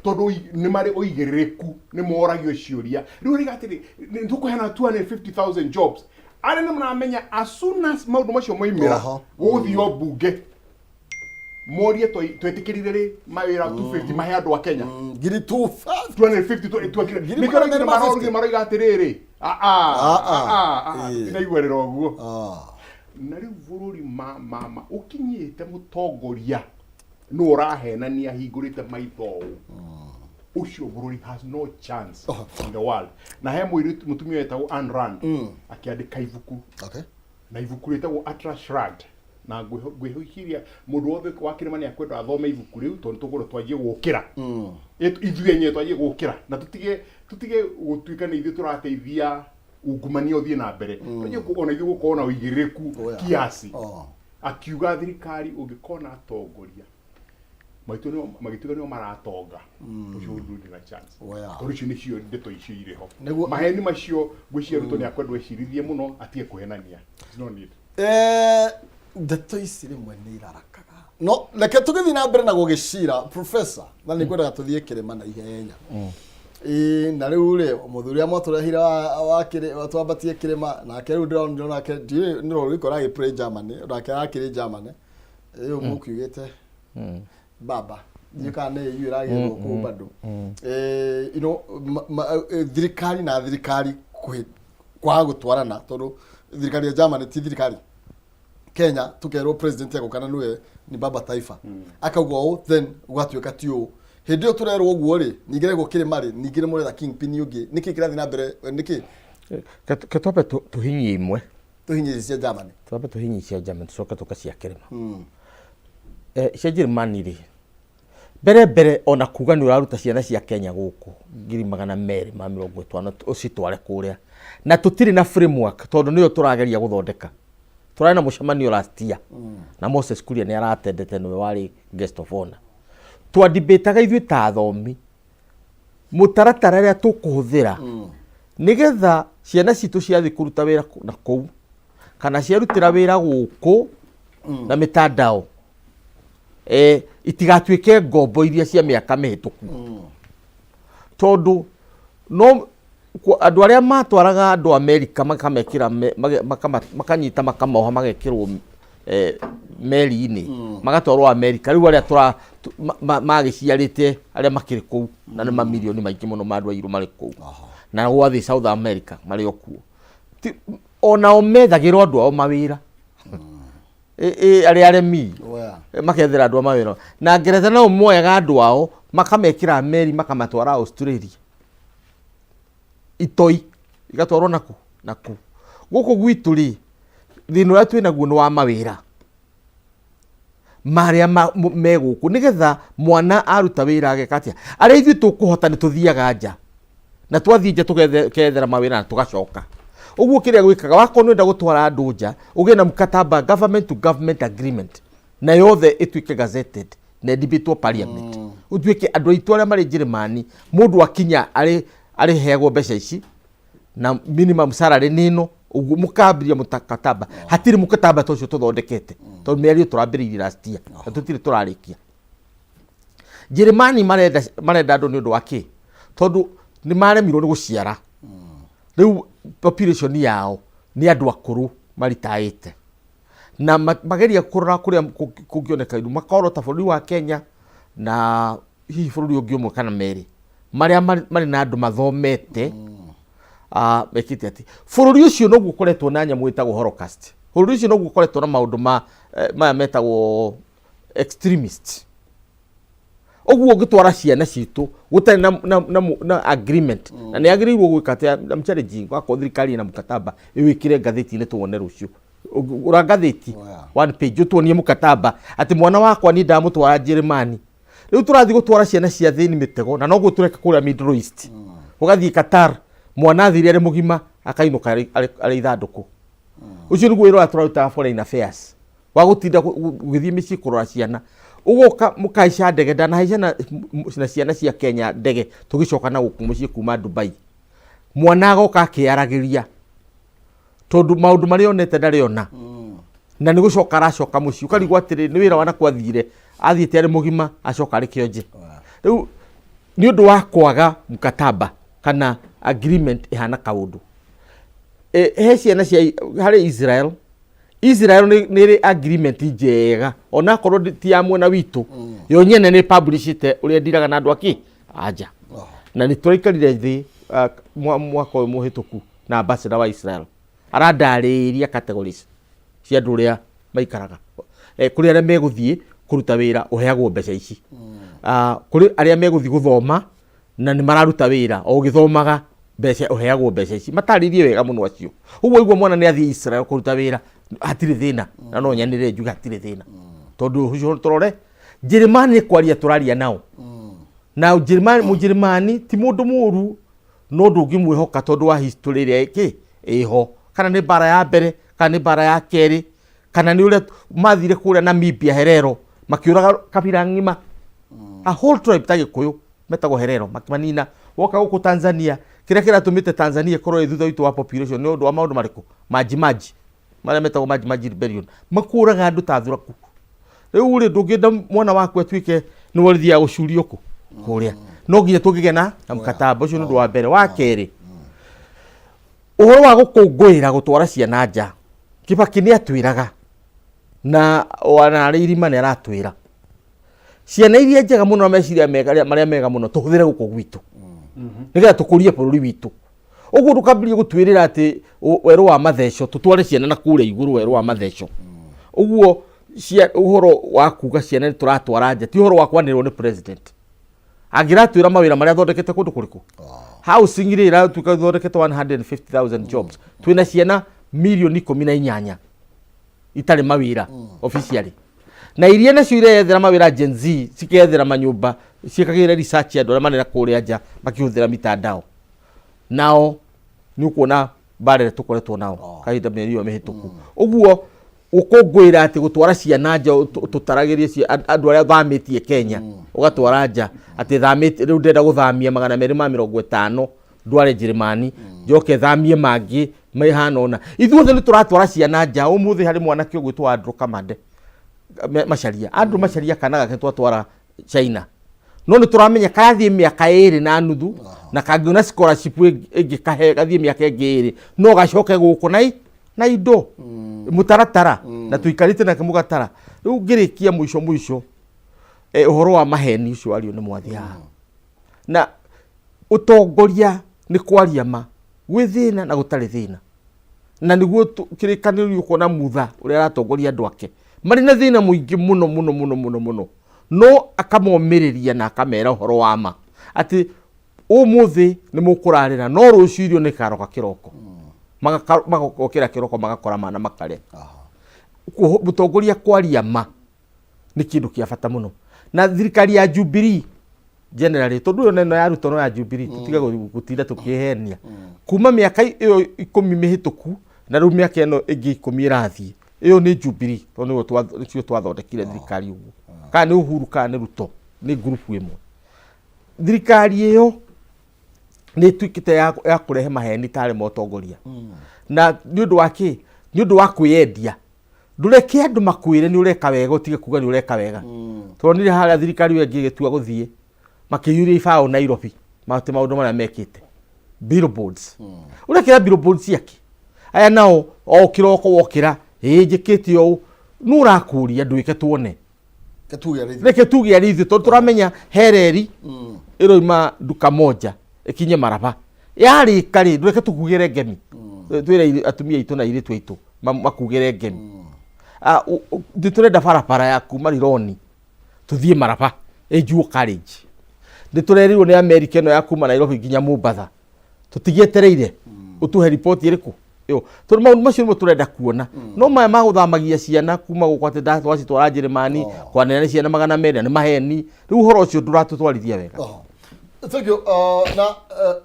Speaker 2: tondũ nĩ marĩ ũigĩrĩrĩku, nĩ moragio ciũria. Rĩu arauga atĩrĩ, nĩ tũkũheana 250,000 jobs. Arĩa nĩ maramenya as soon as maũndũ macio moimĩra, gũgũthio mbunge morie twetĩkĩrire rĩ mawĩra 250 mahe andũ a Kenya.
Speaker 1: Ngiri 250.
Speaker 2: 250 twekire.
Speaker 1: Ngiri
Speaker 2: nĩkĩo
Speaker 1: 250.
Speaker 2: maroria maroiga atĩrĩrĩ,
Speaker 1: Ah, ah.
Speaker 2: tinaiguanĩra ũguo. Na rĩu bũrũri ma mama ũkinyĩte mũtongoria nũ ũrahenania ahingũrĩte maitho ũũ, ũcio bũrũri has no chance in the world. Na he mũirĩtu mũtumia wetagwo Ayn Rand akĩandĩka ibuku, na ibuku rĩtagwo Atlas Shrugged. Na ngwĩciria mũndũ wothe wa kĩrĩma nĩ akwenda athome ibuku rĩu, tondũ tũgũrũ twanjie gũkĩra. Ithuĩ enyewe twanjie gũkĩra na tũtige gũtuĩka nĩ ithuĩ tũrateithia ungumania ũthiĩ na mbere. Twanjie ona ithuĩ gũkorwo na ũigĩrĩrĩku kiasi. Akiuga thirikari ũngĩkona atongoria maitũ nĩo magĩtuĩka nĩo maratonga, ũcio ndũrĩ na chance. Tondũ icio nĩcio ndeto icio irĩ ho. Maheni macio, ngwĩciria Ruto nĩ akwendwo ecirithie mũno atige kũhenania. There's no need.
Speaker 1: Ndeto ici rĩmwe nĩ irarakaga, no reke tũgĩthiĩ na mbere na gũgĩcira, professor, na nĩ ngwendaga tũthiĩ kĩrĩma na ihenya. Ĩĩ, na rĩu rĩ, mũthuri ũrĩa mwatũrehire twambatie kĩrĩma nake, rĩu ndĩronire nake, ndiũĩ nĩ rũrĩkũ aragĩ play Germany, nake arakĩrĩ Germany rĩu mũkiugĩte baba, ndiũĩ kana nĩ EU ĩragĩrwo kũu bado. Thirikari na thirikari kwaga gũtwarana, tondũ thirikari ya Germany ti thirikari Kenya. Tukerwo president agoka na niwe ni baba taifa, akauga ũũ, then gũgatuĩka ti ũũ. Hĩndĩ ĩyo tũrerwo ũguo rĩ, ningĩ rĩgwo kĩrĩma rĩ, ningĩ nĩ mũretha kingpin ũngĩ. Nĩkĩ kĩrathiĩ na mbere? Nĩkĩ?
Speaker 3: Ke twambe tũhinyie imwe.
Speaker 1: Tũhinyie cia Germany.
Speaker 3: Twambe tũhinyie cia Germany, tũcoke tũke cia kĩrĩma. Cia Germany rĩ, mbere mbere ona kuga nĩ ũraruta ciana cia Kenya gũkũ 250,000 ũcitware kũrĩa, na tũtirĩ na framework, tondũ nĩyo tũrageria gũthondeka. Tũrarĩ na mũcemanio last year na Moses Kuria nĩ aratendete, nĩwe warĩ guest of honor. Twandibĩtaga ithuĩ ta athomi mũtaratara ũrĩa tũkũhũthĩra nĩgetha ciana citũ ciathiĩ kũruta wĩra na kũu kana ciarutĩra wĩra gũkũ na mĩtandao, itigatuĩke ngombo iria cia mĩaka mĩhĩtũku, tondũ no andũ arĩa matwaraga andũ Amerika makamekĩra makanyita, makamoha, magekĩrwo meri-inĩ, magatwarwo Amerika. Rĩu arĩa tũra magĩciarĩte arĩa makĩrĩ kũu, na nĩ mamirioni maingĩ mũno ma andũ airũ marĩ kũu na gwathiĩ South America marĩ o kuo. Onao methagĩrwo andũ ao mawĩra, arĩa aremi. Makethera andũ a mawĩra. Na Ngeretha nao moyaga andũ ao, makamekĩra meri, makamatwara Australia, itoi igatwarwo naku naku. Gũkũ gwitũ rĩ, thĩna ũrĩa twĩ naguo nĩ wa mawĩra marĩa me gũkũ, nĩgetha mwana aruta wĩra ageka atĩa. Arĩa ithuĩ tũkũhota nĩ tũthiaga nja, na twathiĩ nja tũkethera mawĩra na tũgacoka. Ũguo kĩrĩa gwĩkaga, wakorwo nĩ ũrenda gũtwara andũ nja, ũgĩe na mkataba, government to government agreement, na yothe ĩtuĩke gazetted na ĩdibĩtwo parliament, ũtuĩke andũ aitũ arĩa marĩ Njĩrĩmani, mũndũ akinya arĩ arĩheagwo mbeca ici na minimum salary nĩ ĩno. Ũguo mũkambĩrĩria mũkataba. Hatirĩ mũkataba ta ũcio tũthondekete, tondũ mĩario tũrambĩrĩirie last year na tũtirĩ tũrarĩkia. Njĩrĩmani marenda andũ nĩ ũndũ wa kĩ? Tondũ nĩ maremirwo nĩ gũciara. Rĩu population yao nĩ andũ akũrũ maritaĩte, na mageria kũrora kũrĩa kũngĩoneka indo, makorwo ta bũrũri wa Kenya na hihi bũrũri ũngĩ ũmwe kana merĩ marĩa marĩ na andũ mathomete. Mekĩte atĩ bũrũri ũcio noguo ũkoretwo na nyamũ ĩtagwo Holocaust. Bũrũri ũcio noguo ũkoretwo na maũndũ ma maya metagwo extremist. Ũguo ũngĩtwara ciana citũ gũtarĩ na agreement, na nĩ agĩrĩirwo gwĩka atĩa? I'm challenging, wakorwo thirikari ĩna mkataba, ĩwĩkĩre ngathĩti-inĩ tuone rũciũ. Ũra ngathĩti one page ũtuonie mkataba atĩ mwana wakwa niĩ ndamũtwara Njĩrĩmani. Rĩu tũrathiĩ gũtwara ciana cia thĩni mĩtego, na noguo tũreka kũrĩa Middle East. Ũgathiĩ Qatar, mwana athire arĩ mũgima, akainũka arĩ ithandũkũ. Ũcio nĩguo wĩra ũrĩa tũrarutaga foreign affairs, wa gũtinda gũgĩthiĩ mĩciĩ kũrora ciana. Ũgoka mũkahaica ndege, ndanahaica na ciana cia Kenya ndege tũgĩcoka na gũkũ mũciĩ kuma Dubai. Mwana agoka akĩaragĩria tondũ maũndũ marĩa onete ndarĩ ona, na nĩ gũcoka aracoka mũciĩ, ũkarigwo atĩrĩ, nĩ wĩra wa nakũ athire? Athiĩte arĩ mũgima, acoka arĩ kĩonje. Rĩu nĩ ũndũ wa kwaga mkataba kana agreement ĩhana kaũndũ. He ciana cia harĩ Israel. Israel nĩ ĩrĩ agreement njega, onakorwo ti ya mwena witũ. Yo nyene nĩ publishĩte ũrĩa ndiraga na andũ akĩ anja, na nĩ tũraikarire thĩ mwaka ũyũ mũhĩtũku na ambassador wa Israel, arandarĩria categories cia andũ ũrĩa maikaraga. Kũrĩ arĩa megũthiĩ kũruta wĩra, ũheagwo mbeca ici. Kũrĩ arĩa megũthiĩ gũthoma na nĩ mararuta wĩra o ũgĩthomaga, mbeca ũheagwo mbeca ici. Matarĩirie wega mũno acio. Ũguo igua mwana nĩ athiĩ Israel kũruta wĩra, Hatirĩ thĩna, na no nyanĩrĩre njuge hatirĩ thĩna, tondũ ũcio tũrore Njĩrĩmani nĩ kwaria tũraria nao. Na Njĩrĩmani, Mũnjĩrĩmani ti mũndũ mũru, no ndũngĩmwĩhoka tondũ wa history ĩrĩa ĩkĩ ĩho, kana nĩ mbara ya mbere, kana nĩ mbara ya kerĩ, kana nĩ ũrĩa mathire kũrĩa Namibia, Herero, makĩũraga kabira ng'ima, a whole tribe ta Gĩkũyũ metagwo Herero, makĩmanina. Woka gũkũ Tanzania, kĩrĩa kĩratũmĩte Tanzania ĩkorwo ĩ thutha witũ wa population nĩ ũndũ wa maũndũ marĩkũ? Maji Maji, marĩa metagwo Maji Maji Rebellion, makũraga andũ ta thuraku. Rĩu rĩ, ndũngĩenda mwana waku atuĩke nĩwe ũrĩthiaga gũcurio kũ kũrĩa. No nginya tũngĩgĩa na mkataba ũcio. Nĩ ũndũ wa mbere. Wa kerĩ, ũhoro wa gũkũngũĩra gũtwara ciana nja, Kibaki nĩ atwĩraga, na ona arĩ irima nĩ aratwĩra ciana iria njega mũno na meciria mega marĩa mega mũno tũhũthĩre gũkũ gwitũ, nĩgetha tũkũrie bũrũri witũ. Ũguo ndũkambĩrĩrie gũtwĩrĩra atĩ werũ wa matheco, tũtware ciana na kũrĩa igũrũ werũ wa matheco. Ũguo cia ũhoro wa kuga ciana nĩ tũratwara nja ti ũhoro wa kwanĩrĩrwo nĩ president. Angĩratwĩra mawĩra marĩa athondekete kũndũ kũrĩkũ? Housing rĩ, ĩratuĩka ĩthondekete 150,000 jobs. Twĩna ciana mirioni 18 itarĩ mawĩra officially, na iria nacio ireyethera mawĩra, Gen Z, cikethera manyũmba, ciĩkagĩra research andũ arĩa marĩ na kũrĩa nja makĩhũthĩra mitandao. Nao nĩ ũkuona mbara ĩrĩa tũkoretwo nao kahinda mĩeri ĩyo mĩhĩtũku. Ũguo gũkũngũĩra atĩ gũtwara ciana nja, tũtaragĩrie andũ arĩa thamĩtie Kenya, ũgatwara nja atĩ thamĩtie, rĩu ndĩrenda gũthamia 250 ndware Njĩrĩmani, njoke thamie mangĩ mahana ũna. Ithuothe nĩ tũratwara ciana nja. Ũmũthĩ harĩ mwanake ũgwĩtwo Andrew Kamande Macharia, Andrew Macharia, kana gake twatwara China, no nĩ tũramenya karathiĩ mĩaka 2.5, na kangĩona scholarship ĩngĩ kahe gathiĩ mĩaka ĩngĩ 2, no gacoke gũkũ na indo mũtaratara na tũikarĩte nake mũgatara. Rĩu ngĩrĩkia mũico mũico, ũhoro wa maheni ũcio wario nĩ mwathi haha, na ũtongoria nĩ kwaria ma gwĩ thĩna na gũtarĩ thĩna, na nĩguo kĩrĩkanĩro. Nĩ ũkuona Mutha ũrĩa aratongoria andũ ake marĩ na thĩna mũingĩ mũno mũno mũno mũno mũno, no akamomĩrĩria na akamera ũhoro wa ma atĩ ũmũthĩ nĩ mũkũrarĩra, no rũciũ irio nĩ karoka kĩroko. Magokĩra kĩroko magakora mana makarĩa. Mũtongoria kwaria ma nĩ kĩndũ kĩa bata mũno. Na thirikari ya Jubilee generally, tondũ ĩyo neno ya Ruto no ya Jubilee, tũtige gũtinda tũkĩhenia. Kuma mĩaka ĩyo 10 mĩhĩtũku na rĩu mĩaka ĩno ĩngĩ 10 ĩrathiĩ, ĩyo nĩ Jubilee, tondũ nĩcio twathondekire thirikari ũguo. Kana nĩ Uhuru kana nĩ Ruto, nĩ ngurubu ĩmwe. Thirikari ĩyo nĩ ĩtuĩkĩte ya kũrehe maheni tarĩ motongoria, na nĩ ũndũ wa kĩ? Nĩ ũndũ wa kwĩyendia. Ndũreke andũ makwĩre nĩ ũreka wega, ũtige kuga nĩ ũreka wega. Tuonire harĩa thirikari ĩyo ĩngĩ ĩgĩtua gũthiĩ, makĩiyũria ibaũ Nairobi mate maũndũ marĩa mekĩte, billboards. Ũrekĩra billboards ciake aya nao o kĩroko wokĩra, ĩĩ njĩkĩte ũũ, nũ ũrakũria? Ndwĩke tuone.
Speaker 1: Tuge arĩ ithuĩ.
Speaker 3: Reke tuge arĩ ithuĩ, tondũ tũramenya hereri ĩroima nduka moja ĩkinye Maraba, yarĩka rĩ, ndũreke tũkugĩre ngemi, twĩre atumia aitũ na airĩtu aitũ makugĩre ngemi. Ah, nĩ tũrenda barabara ya kuma Rironi tũthiĩ Maraba ĩnjuo college. Nĩ tũrerirwo nĩ Amerika ĩno ya kuma Nairobi nginya Mombatha, tũtigĩetereire ũtũhe riboti ĩrĩkũ ĩyo, tondũ maũndũ macio nĩmo tũrenda kuona. No maya ma gũthamagia ciana kuma gũkũ atĩ twacitwara Njĩrĩmani, kwanĩra nĩ ciana 200, na nĩ maheni. Rĩu ũhoro ũcio ndũratũtwarithia wega.
Speaker 1: Oh. Thank you. Na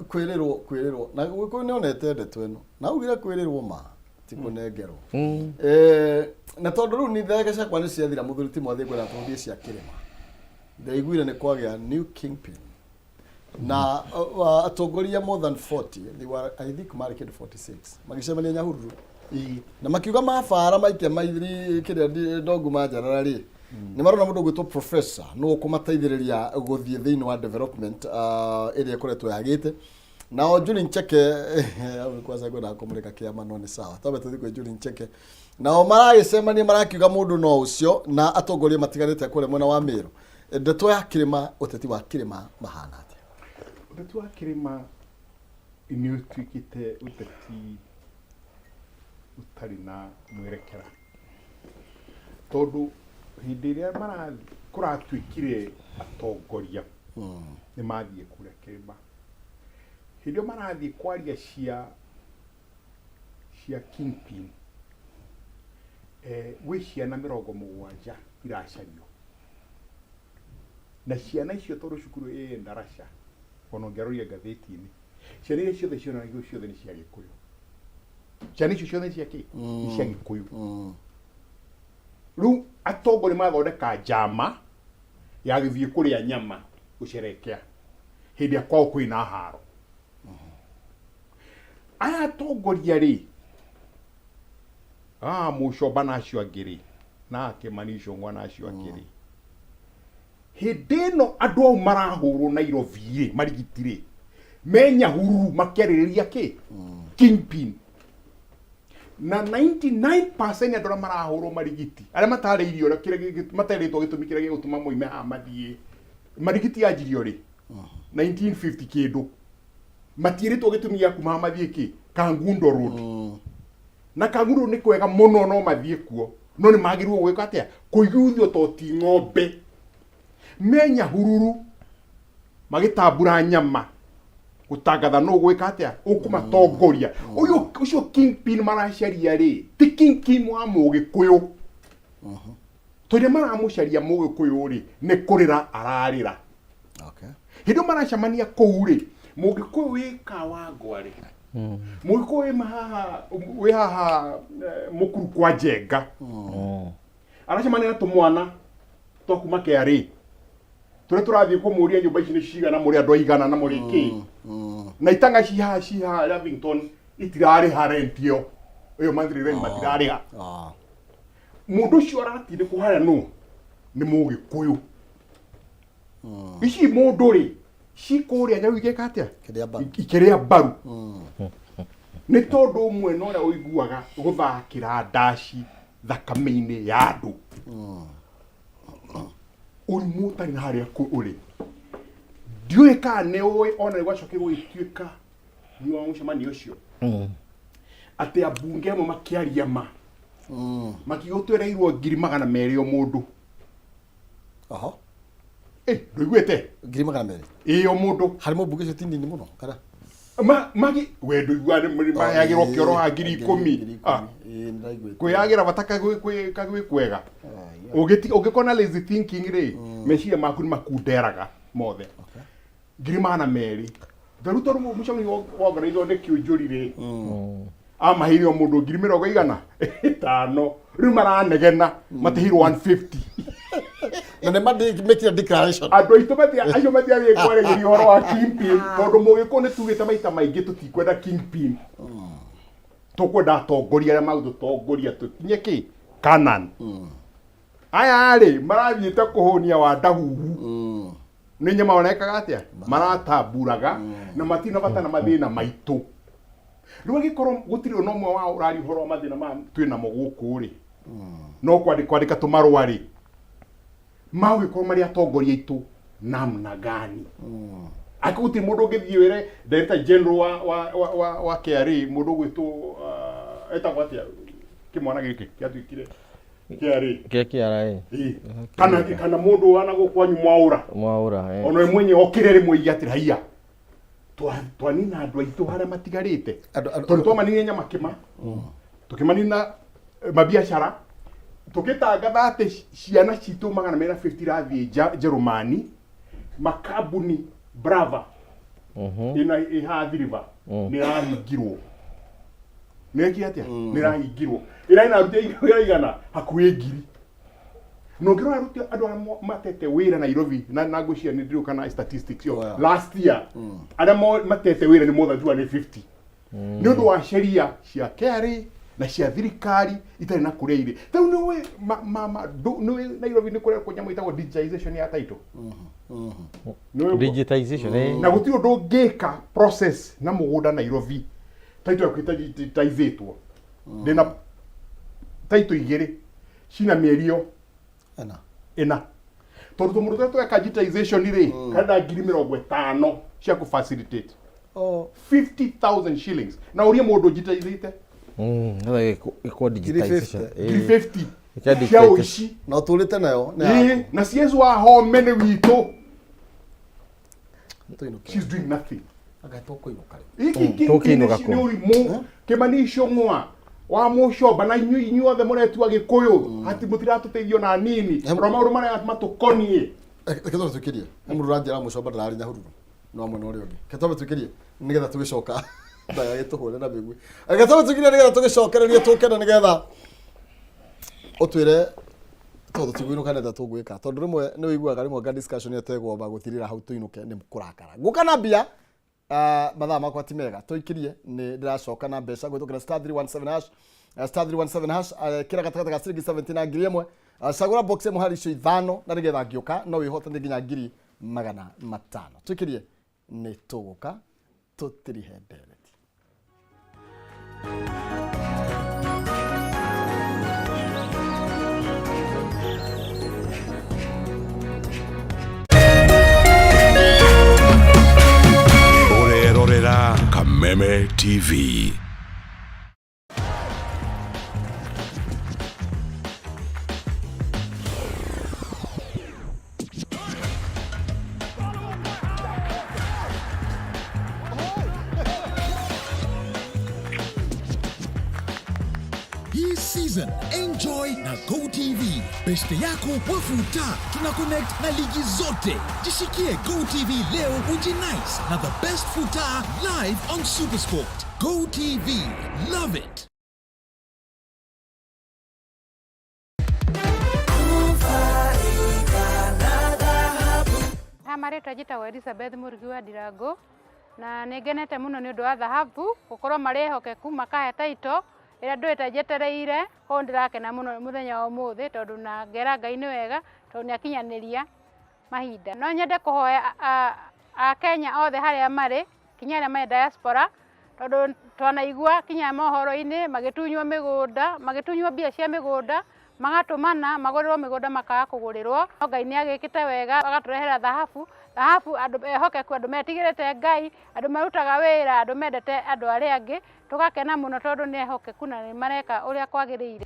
Speaker 1: kwĩrĩrwo na gũkũ nĩ onete ndeto ĩno na ugire kwĩrĩrwo ma ti kũnengerwo. Na tondũ rĩu nĩ thege ciakwa nĩ ciathira, mũthuri ti mwathi, ngwenda tũthiĩ cia kĩrĩma. Ndaiguire nĩ kwagĩa new kingpin na atongoria more than 40, they were, I think marĩ kĩndũ 46, magĩcemania Nyahururu na makiuga mabara maikia maithiri kĩrĩa ndongu manjarara rĩ, nĩ marona mũndũ ũgwĩtwo professor nũ ũkũmateithĩrĩria gũthiĩ thĩinĩ wa development ĩrĩa ĩkoretwo yagĩte. Nao Julie Ncheke hau nĩ kwanza ngwendaga kũmũrĩka kĩama, no nĩ sawa, twambe tũthiĩ kwĩ Julie Ncheke. Nao maragĩcemania marakiuga mũndũ no ũcio na atongoria matiganĩte kũrĩa mwena wa Meru. Ndeto ya kĩrĩma, ũteti wa kĩrĩma mahana atĩa?
Speaker 2: Ũteti wa kĩrĩma nĩ ũtuĩkĩte ũteti ũtarĩ na mwerekera, tondũ hĩndĩ ĩrĩa kũratuĩkire atongoria nĩ mathiĩ kũrĩa kĩrĩma, hĩndĩ ĩyo marathiĩ kwaria cia kingpin. Eh, gwĩ ciana 70 iracario na ciana icio tondũ cukuru ĩ ndaraca ona ũngĩaroria ngathĩti-inĩ ciana iria ciothe cionanagio ciothe nĩ cia gĩkũyũ ciana icio ciothe nĩ cia kĩ nĩ cia gĩkũyũ rĩu atongoria mathondeka njama ya gũthiĩ kũrĩa nyama gũcerekea hĩndĩ ĩrĩa kwao kwĩna haro aya atongoria rĩ ah mũcomba na acio angĩ rĩ na Kĩmani Ichung'wa na acio angĩ rĩ hĩndĩ ĩno andũ au marahũrwo Nairobi rĩ marigiti rĩ me Nyahururu makĩarĩrĩria kĩ kingpin na 99% ya andũ arĩa marahũrwo marigiti arĩa matarĩirio ũrĩa kĩrĩa matarĩtwo gĩtũmi kĩrĩa gĩgũtũma moime haha mathiĩ marigiti yanjirio rĩ 1950 kĩndũ matiĩrĩtwo gĩtũmi gĩa kuma haha mathiĩ kĩ Kangundo Road na Kangundo Road nĩ kwega mũno no mathiĩ kuo no nĩ magĩrĩirwo gwĩka atĩa kũiguithio to ti ng'ombe me Nyahururu magĩtambura nyama gũtangatha nũ gwĩka atĩa ũkũmatongoria ũyũ ũcio kingpin maracaria rĩ ti kingpin wa mũgĩkũyũ tondũ maramũcaria mũgĩkũyũ rĩ nĩ kũrĩra ararĩra
Speaker 1: Okay.
Speaker 2: hĩndĩ ĩyo maracemania kũu rĩ mũgĩkũyũ wĩ kawangwa rĩ mũgĩkũyũ wĩ haha wĩ haha eh, mũkuru kwa njenga aracemania na tũmwana twa kuma KRA tũrĩa tũrathiĩ kũmũria nyũmba ici nĩ cigana mũrĩ andũ aigana na mũrĩ kĩ na itanga ci haha ci haha Lavington itirarĩha rent ĩyo ĩyo monthly rent matirarĩha
Speaker 1: Ah.
Speaker 2: mũndũ ũcio aratindĩkwo harĩa nũ nĩ mũgĩkũyũ ici mũndũ rĩ ci kũrĩa nyau igeka atĩa
Speaker 1: Ikĩrĩa mbaru.
Speaker 2: ikĩrĩa mbaru nĩ tondũ ũmwe na ũrĩa ũiguaga gũthakĩra ndaci thakame-inĩ ya andũ ũrimũ ũtarĩ na harĩa ũrĩ ndiũĩ kana nĩ ũĩ ona nĩ gwacokire gũgĩtuĩka thutha wa mũcemanio ũcio atĩ ambunge amwe makĩaria ma makiuga twereirwo 200,000 o mũndũ
Speaker 1: Oho.
Speaker 2: Eh, ndũiguĩte
Speaker 1: 200,000.
Speaker 2: Ĩĩ o mũndũ
Speaker 1: Harĩ mũmbunge ũcio ti nini mũno kana?
Speaker 2: Ma magi we ndũiguaga nĩ maheagĩrwo kĩoro ha 10,000. Ah,
Speaker 1: Ĩĩ nĩndaiguĩte.
Speaker 2: kwĩyagĩra bata kagwĩ kagwĩ kwega. Ũngĩti ũngĩkorwo na lazy thinking rĩ, meciria maku nĩ makunderaga mothe. 200,000. Rĩu tondũ mũcemanio woganĩirwo nĩ kĩũnjũri rĩ, amaheire o mũndũ ngiri mĩrongo igana ĩtano. Rĩu maranegena matĩhirwo 150.
Speaker 1: Na nĩ mekire declaration.
Speaker 2: Andũ aitũ matia acio matiathiĩ kwarĩrĩria ũhoro wa kingpin tondũ mũgĩkũyũ nĩ tugĩte maita maingĩ tũtikwenda kingpin tũkwenda atongoria arĩa magũtũtongoria tũkinye kĩ Canaan aya rĩ marathiĩte kũhũnia wa ndahuhu nĩ nyama marekaga atĩa maratamburaga na matirĩ na bata na mathĩna maitũ rĩu angĩkorwo gũtirĩ ona ũmwe wao ũraria ũhoro wa mathĩna maya twĩ namo gũkũ rĩ no kwandĩka kwandĩka tũmarũa rĩ magũgĩkorwo marĩ atongoria aitũ namna gani angĩkorwo gũtirĩ mũndũ ũngĩthiĩ wĩre director general wa wa wa wa, wa KRA mũndũ ũgwĩtwo uh, etagwo atĩa kĩmwana gĩkĩ kĩatuĩkire KRA
Speaker 3: Kĩa KRA.
Speaker 2: Ĩ. Kana kana mũndũ wana gũkũ kwanyu mwaũra
Speaker 3: Mwaũra. Eh.
Speaker 2: ona we mwenye okĩre rĩmwe oige atĩrĩ haiya twanina andũ aitũ harĩa matigarĩte tondũ twamanine nyamakĩma tũkĩmanina eh, mabiacara tũgĩtangatha atĩ ciana citũ 250 irathiĩ Njerumani makambuni Brava ĩna ĩ haha Thiriva nĩ ĩrahingirwo nĩ ĩkire atĩa nĩ ĩrahingirwo ĩrarĩ na aruti wĩra igana hakuhĩ ngiri na ũngĩrora aruti andũ arĩa matete wĩra Nairobi na na ngwĩciria nĩ ndĩrĩ kana statistics yo
Speaker 1: Wow.
Speaker 2: last year arĩa matete wĩra nĩ more than 250 nĩ ũndũ wa sheria cia KRA na cia thirikari itarĩ na kũrĩa irĩ rĩu nĩ ũĩ nĩ ũĩ Nairobi nĩ kũrĩa nyamũ ĩtagwo digitization ya title Nĩ ũĩ ũguo?
Speaker 3: Digitization. Eh.
Speaker 2: na gũtirĩ ũndũ ũngĩka process na mũgũnda Nairobi title yaku ĩtadigitizĩtwo ndĩna title igĩrĩ cina mĩeri ĩyo
Speaker 1: Ena.
Speaker 2: ĩna tondũ tũmũndũ tũrĩa tweka digitization rĩ karenda 50,000 cia kũ facilitate
Speaker 1: Oh,
Speaker 2: 50,000 shillings na ũrie mũndũ digitizĩte
Speaker 3: Nĩgetha ĩkwo digitization.
Speaker 2: ngiri 50
Speaker 3: Ĩka
Speaker 2: cia
Speaker 3: digitization.
Speaker 2: ũici
Speaker 1: na ũtũrĩte nayo nĩ
Speaker 2: Ĩĩ,
Speaker 1: yaku.
Speaker 2: na CS wa home nĩ witũ
Speaker 1: Tũinũke.
Speaker 2: she's doing nothing
Speaker 1: Anga tũkũinũka rĩu.
Speaker 2: Iki
Speaker 3: Tũkĩinũka
Speaker 2: nĩ
Speaker 3: kũ?
Speaker 2: ũrimũ Kĩmani Ichung'wa Wa mũcomba na inyuĩ inyuothe mũretua gĩkũyũ ati mũtiratũteithio na nini rora maũndũ marĩa matũkoniĩ.
Speaker 1: Reke twambe twĩkĩrie he mũndũ ũranjĩra mũcomba ndararĩ Nyahururu no mwena ũrĩa ũngĩ. Reke twambe twĩkĩrie nĩgetha tũgĩcoka ndagagĩtũhũre na mĩguĩ. Reke twambe twĩkĩrie nĩgetha tũgĩcokererie tũkene nĩgetha ũtwĩre tondũ tũtigũinũka nĩ atĩa tũgwĩka tondũ rĩmwe nĩ ũiguaga rĩmwe nga discussion ĩyo tegwamba gũthirĩra hau tũinũke nĩ kũrakara. Ngũka na mbia mathaa makwa ti mega tũikirie nĩ ndĩracoka na mbeca kũhĩtũkĩra star 317 hash star 317 hash kĩra gatagatĩ ga ciringi 70 na 1000. Cagũra box ĩmwe harĩ icio ithano na nĩgetha ngĩũka no wĩhotane nginya 500,000. Tũikirie nĩ tũgũka tũtirihe ndereti.
Speaker 4: Ũrerorera Kameme TV.
Speaker 5: Hii season enjoy na GoTV. Beste yako wafuta tuna connect na ligi zote. Jishikie GoTV leo ujinice na the best futa live on Supersport. GoTV, love it.
Speaker 6: Ha marĩtwa njĩtagwo Elizabeth Mũrugi wa Ndirango na nĩ ngenete mũno nĩ ũndũ wa thahabu gũkorwo marĩ ehokeku makahe title ĩrĩa ndũĩte njetereire. Koguo ndĩrakena mũno mũthenya wa ũmũthĩ tondũ na ngera Ngai nĩ wega tondũ nĩ akinyanĩria mahinda. No nyende kũhoya Akenya othe harĩa marĩ kinya arĩa marĩ diaspora tondũ twanaigua kinya mohoro-inĩ magĩtunywo mĩgũnda, magĩtunywo mbia cia mĩgũnda, magatũmana magũrĩrwo mĩgũnda makaga kũgũrĩrwo. No Ngai nĩ agĩkĩte wega agatũrehera thahabu, thahabu andũ ehokeku, andũ metigĩrĩte Ngai, andũ marutaga wĩra, andũ mendete andũ arĩa angĩ. Tũgakena mũno tondũ nĩ ehokeku na nĩ mareka ũrĩa kwagĩrĩire.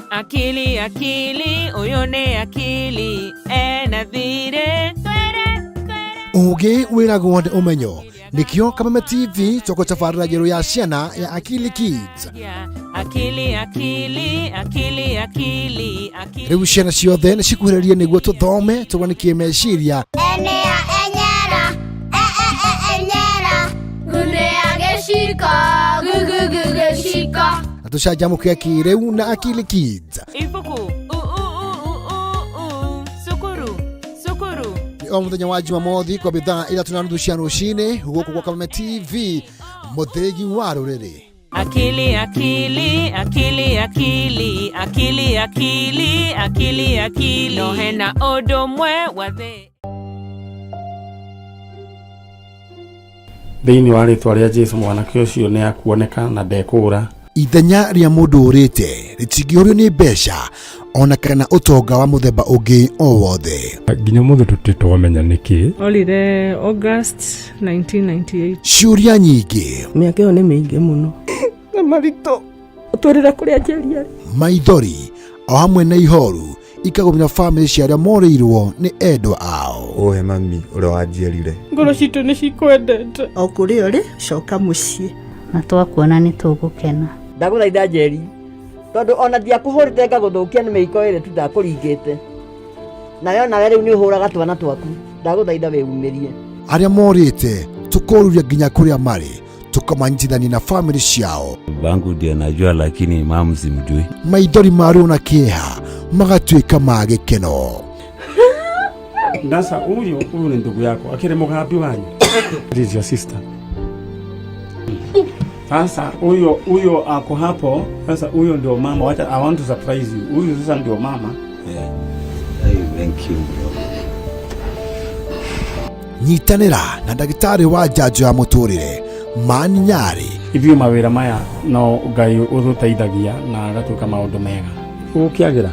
Speaker 7: Akili, akili, ũyũ nĩ akili ena thirĩ.
Speaker 5: Ũgĩ wĩragwo nĩ ũmenyo nĩkĩo Kameme TV tũgũtabarĩra njerũ ya ciana ya Akili Kids.
Speaker 7: Akili, akili, akili, akili, akili.
Speaker 5: Rĩu ciana ciothe nĩ cikuhĩrĩrie nĩguo tũthome tũgwanikie meciria.
Speaker 8: Enea enyera, e e e enyera, gunea gĩciko, gugugu gĩciko.
Speaker 5: Na tũcanjamũke kĩrĩu na Akili Kids.
Speaker 7: Ibuku, u u u u u u, cukuru, cukuru.
Speaker 5: Nĩ o mũthenya wa Jumamothi kwa thaa 3:30 cia rũcinĩ gũkũ gwa Kameme TV mũthĩgi wa rũrĩrĩ.
Speaker 7: Akili, akili, akili, akili, akili, akili, akili, akili. No hena ũndũ ũmwe wa thĩ.
Speaker 9: Thĩinĩ wa rĩtwa rĩa Jesu mwanake ũcio nĩ akuoneka na ndekũũra.
Speaker 5: Ithenya rĩa mũndũ ũrĩte rĩtingĩũrio nĩ mbeca ona kana ũtonga wa mũthemba ũngĩ o wothe.
Speaker 10: Nginya mũthĩ tũtirĩ twamenya nĩkĩ.
Speaker 11: Orire August 1998.
Speaker 5: Ciũria nyingĩ.
Speaker 12: Mĩaka ĩyo nĩ mĩingĩ mũno.
Speaker 13: Na maritũ ũtwĩrĩre kũrĩa Njeri arĩ.
Speaker 5: Maithori o hamwe na ihoru ikagũmĩra bamĩrĩ cia arĩa morĩirwo nĩ endwa ao.
Speaker 14: Ũhe mami ũrĩa wanjiarire.
Speaker 13: Ngoro citũ nĩ cikwendete.
Speaker 12: O kũrĩa ũrĩ coka mũciĩ.
Speaker 15: Na twakuona nĩ tũgũkena.
Speaker 16: Ndagũthaitha Njeri tondũ ona ndiakũhũrĩte ngagũthũkia nĩ mĩiko ĩrĩ tu ndakũringĩte nayo nawe rĩu nĩ ũhũraga twana twaku ndagũthaitha wĩumĩrie.
Speaker 5: Arĩa morĩte tũkoruria nginya kũrĩa marĩ tũkamanyitithania na bamĩrĩ ciao.
Speaker 17: Babangu ndiye najua lakini mamu simjui.
Speaker 5: Maithori ma ruo na kĩeha magatuĩka ma gĩkeno.
Speaker 9: Sasa huyu huyu ni ndugu yako akiri mũgambi wanyu. This is your sister. Sasa huyo huyo ako hapo. Sasa huyo ndio mama. Wacha, I want to surprise you. Huyu sasa ndio mama.
Speaker 17: Yeah. Hey, thank you bro.
Speaker 5: Nyitanĩra na ndagĩtarĩ wa njanjo ya mũtũrĩre Mani Nyarĩ.
Speaker 9: Ithuĩ mawĩra maya no Ngai ũtũteithagia na agatuĩka maũndũ mega. Gũkĩagĩra.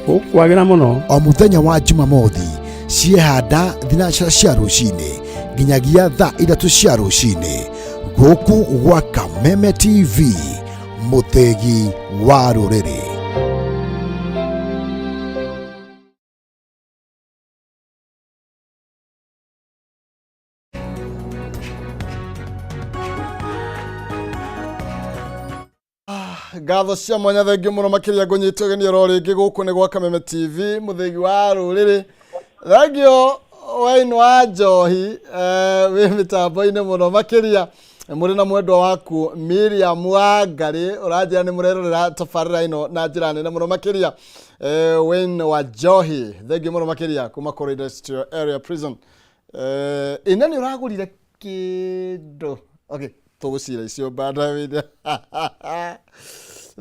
Speaker 9: Gũkwagĩra mũno.
Speaker 5: O mũthenya wa Jumamothi ciehanda 9 cia rũcinĩ nginyagia thaa 3 cia rũcinĩ gũkũ gwa Kameme TV mũthĩgi wa rũrĩrĩ.
Speaker 1: Ngatho cia mwanya, thengiũ mũno makĩria ngũnyitwo ũgeni oro rĩngĩ gũkũ nĩ gwa Kameme TV, mũthĩgi wa rũrĩrĩ. Thengiũ Wayne wa Njohi, wĩ mĩtambo-inĩ mũno makĩria mũrĩ na mwendwa waku Miriam wa Ngarĩ, ũranjĩra nĩ mũrerorera tabarĩra ĩno na njĩra nene mũno makĩria. Wayne wa Njohi, thengiũ mũno makĩria kuma kũrĩ Industrial Area Prison. Ĩna nĩ ũragũrire kĩndũ? Okay, tũgũcira icio baadaye.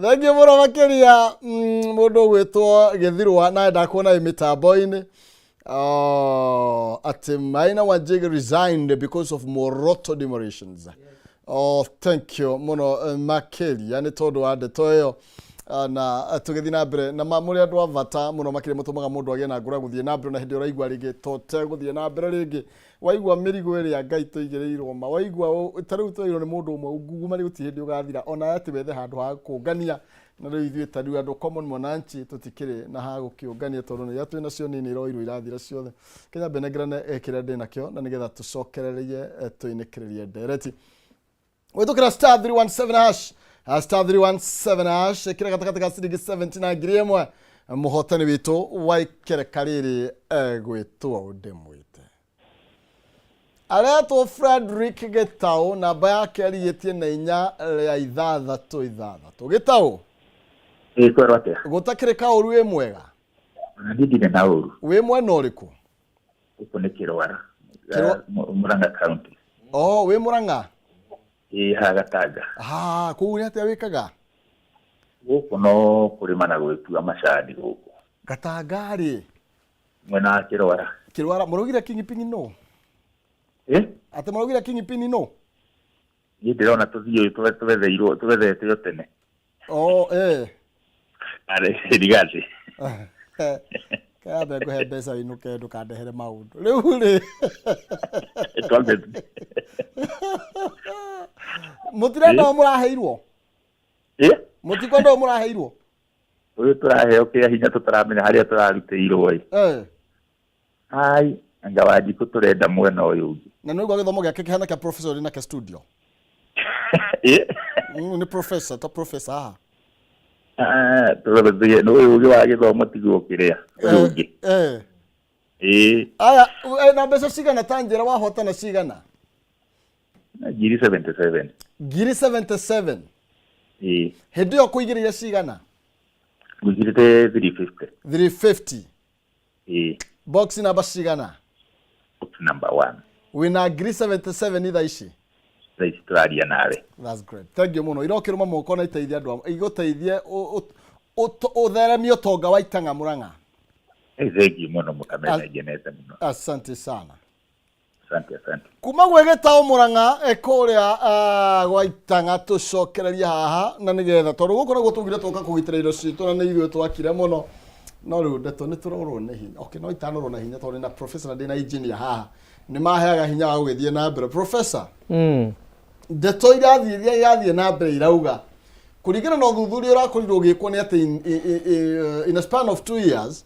Speaker 1: Thengiũ mũno makĩria mũndũ ũgwĩtwo Gĩthirwa, nawe ndakuona wĩ mĩtambo-inĩ. Oh, atĩ Maina Wanjigi resigned because of Moroto demolitions. Oh, thank you mũno makĩria nĩ tondũ wa ndeto ĩyo. Na tũgĩthiĩ na mbere na mũrĩ andũ a bata mũno makĩria, mũtũmaga mũndũ agĩe na ngoro ya gũthiĩ na mbere, na hĩndĩ ũraigua rĩngĩ tote gũthiĩ na mbere rĩngĩ, waigua mĩrigo ĩrĩa Ngai tũigĩrĩirwo, ma waigua ta rĩu twĩrwo nĩ mũndũ ũmwe ungumania gũtirĩ hĩndĩ ũgathira, ona atĩ wethe handũ ha kũngania. Na rĩu ithuĩ ta rĩu andũ common mwananchi tũtikĩrĩ na ha gũkĩũngania, tondũ nĩ iria twĩ nacio nini iroirwo irathira ciothe. Kenya mbenengerane kĩrĩa ndĩ nakĩo na nĩgetha tũcokererie tũinĩkĩrĩrie ndereti. Wĩtũkĩra star 317 hash, star 317 hash, ĩkĩra gatagatĩ ka ciringi 70 na 1000. Mũhotani witũ wa ikereka rĩrĩ egwĩtwo ndĩmwĩte aretwo Frederick Gĩtaũ, namba yake arigĩtie na inya rĩa ithathatũ ithathatũ. Gĩtaũ.
Speaker 18: Ĩ, kwerwo atĩa?
Speaker 1: Gũtakĩrĩ kaũru, wĩ mwega?
Speaker 18: Ona niĩ ndirĩ na ũru.
Speaker 1: Wĩ mwena ũrĩkũ?
Speaker 18: Gũkũ nĩ Kĩrwara. Murang'a County.
Speaker 1: Oh, wĩ Murang'a?
Speaker 18: Ĩ, haha Gatanga.
Speaker 1: Ah, kũu nĩ atĩa wĩkaga?
Speaker 18: Gũkũ no kũrĩma na gwĩtua macani gũkũ.
Speaker 1: Gatanga rĩ?
Speaker 18: Mwena wa Kĩrwara.
Speaker 1: Kĩrwara, mũraugire kingpin no?
Speaker 18: Ĩ?
Speaker 1: Atĩ mũraugire kingpin no?
Speaker 18: Niĩ ndĩrona tũthiĩ ũyũ twetheirwo twethete o tene.
Speaker 1: Oh, eh.
Speaker 18: Arĩ Rigathi.
Speaker 1: Kayambe ngũhe mbeca wĩinũke, ndũkandehere maũndũ rĩu rĩ.
Speaker 18: Twambe.
Speaker 1: Mũtirenda ũyũ mũraheirwo?
Speaker 18: Ĩ?
Speaker 1: Mũtikwenda ũyũ mũraheirwo?
Speaker 18: Ũyũ tũraheo kĩa hinya tũtaramenya harĩa tũrarutĩirwo ĩ. Ai, anga Wanjikũ tũrenda mwena ũyũ ũngĩ.
Speaker 1: Na nĩũigua gĩthomo gĩake kĩhana kĩa professor ũrĩ nake studio.
Speaker 18: Ĩ?
Speaker 1: Nĩ professor, ta professor haha.
Speaker 18: Ah, tũrorithie nĩ ũyũ ũgĩ wa gĩthomo tiguo kĩrĩa ũyũ ũngĩ. Ĩ.
Speaker 1: Aya, na mbeca cigana ta njĩra wahotana cigana?
Speaker 18: 77,000.
Speaker 1: 77,000?
Speaker 18: Ĩ.
Speaker 1: Hĩndĩ ĩyo kũigĩrĩire cigana?
Speaker 18: Ngũigĩrĩte 350.
Speaker 1: 350?
Speaker 18: Ĩ.
Speaker 1: Box namba cigana?
Speaker 18: Box number 1.
Speaker 1: Wĩna 77,000 thaa ici?
Speaker 18: Thaa ici tũraria nawe.
Speaker 1: That's great. Thank you mũno. Irokĩrũma moko na iteithie andũ igũteithie ũtheremie ũtonga wa Itang'a Mũrang'a.
Speaker 18: Thank you mũno mũkamenya, ngenete mũno.
Speaker 1: Asante sana.
Speaker 18: Asante, asante.
Speaker 1: Kuma gwĩ Gĩtaũ Mũrang'a kũrĩa gwa Itang'a, tũcokererie haha na nĩgetha tondũ gũkũ naguo tugire tũka kũgitĩra indo citũ na nĩ ithuĩ twakire mũno, no rĩu ndeto nĩ tũrorwo nĩ hinya. Okay, no itanorwo na hinya tondũ ndĩna professor na ndĩna engineer haha, nĩ maheaga hinya wa gũgĩthiĩ na mbere. Professor, ndeto irathiĩ iria irathiĩ na mbere irauga kũringana na ũthuthuria ũrakorirwo ũgĩkwo nĩ atĩ in a span of 2 years,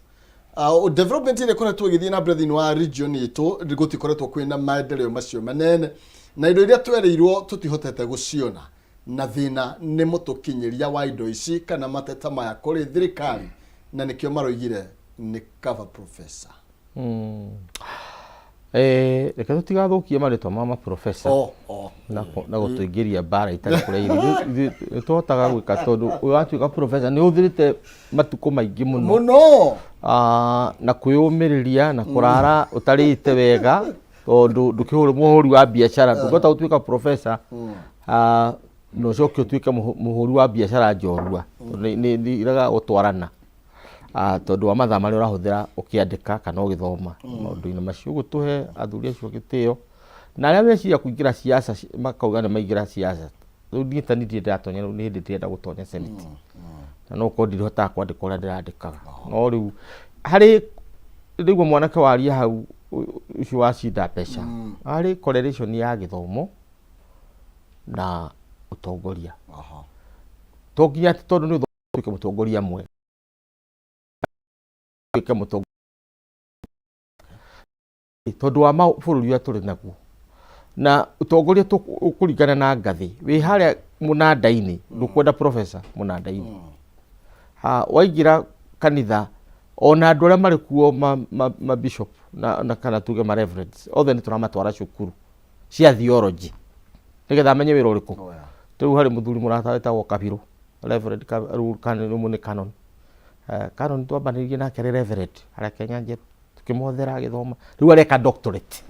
Speaker 1: development ĩrĩa ĩkoretwo ĩgĩthiĩ na mbere thĩinĩ wa region itũ gũtikoretwo kwĩna maendeleo macio manene, na indo iria twereirwo tũtihotete gũciona, na thĩna nĩ mũtũkinyĩria wa indo ici kana mateta maya kũrĩ thirikari, na nĩkĩo maroigire nĩ kaba professor.
Speaker 3: Reke tũtigathũkie marĩtwa ma maprofesa
Speaker 1: Oh.
Speaker 3: na gũtũingĩria mbara itarĩ kũrĩa irĩ. Ithuĩ nĩ tũhotaga gwĩka tondũ ũyũ watuĩka profesa nĩ ũhũthĩrĩte matukũ maingĩ mũno
Speaker 1: mũno
Speaker 3: na kwĩyũmĩrĩria na kũrara ũtarĩte wega, tondũ ndũkĩhũrĩ mũhũri wa biacara, ndũngĩhota gũtuĩka profesa na ũcoke ũtuĩke mũhũri wa biacara njorua, tondũ nĩ irega gũtwarana, tondũ wa mathaa marĩa ũrahũthĩra ũkĩandĩka kana ũgĩthoma maũndũ-inĩ macio. Ũguo tũhe athuri acio gĩtĩo na arĩa meciria kũingĩra siasa makauga nĩ maingĩra siasa. Rĩu niĩ ta niĩ ndirĩ ndĩratonya, rĩu nĩ hĩndĩ ndĩrenda gũtonya senate na no korwo ndirihotaga kwandĩka ũrĩa ndĩrandĩkaga, no rĩu harĩ rĩu mwanake waria hau ũcio wacinda mbeca, harĩ correlation ya gĩthomo na ũtongoria. To nginya atĩ tondũ nĩ ũtuĩke mũtongoria mwega ũtuĩke mũtongoria tondũ wa bũrũri ũrĩa tũrĩ naguo na ũtongoria ũkũringana na ngathĩ wĩ harĩa. Mũnanda-inĩ, ndũkwenda professor mũnanda-inĩ. Ha, waingĩra kanitha ona andũ arĩa marĩ kuo ma, ma, ma bishop na, na kana tuge ma reverends othe nĩ tũramatwara cukuru cia theology nĩgetha amenye wĩra ũrĩkũ. Rĩu harĩ mũthuri mũrata wĩtagwo Kabirũ, reverend rĩu rĩu nĩ canon. Canon twambanĩrĩirie nake arĩ reverend harĩa Kenya Njerũ, tũkĩmwothera agĩthoma, rĩu areka doctorate.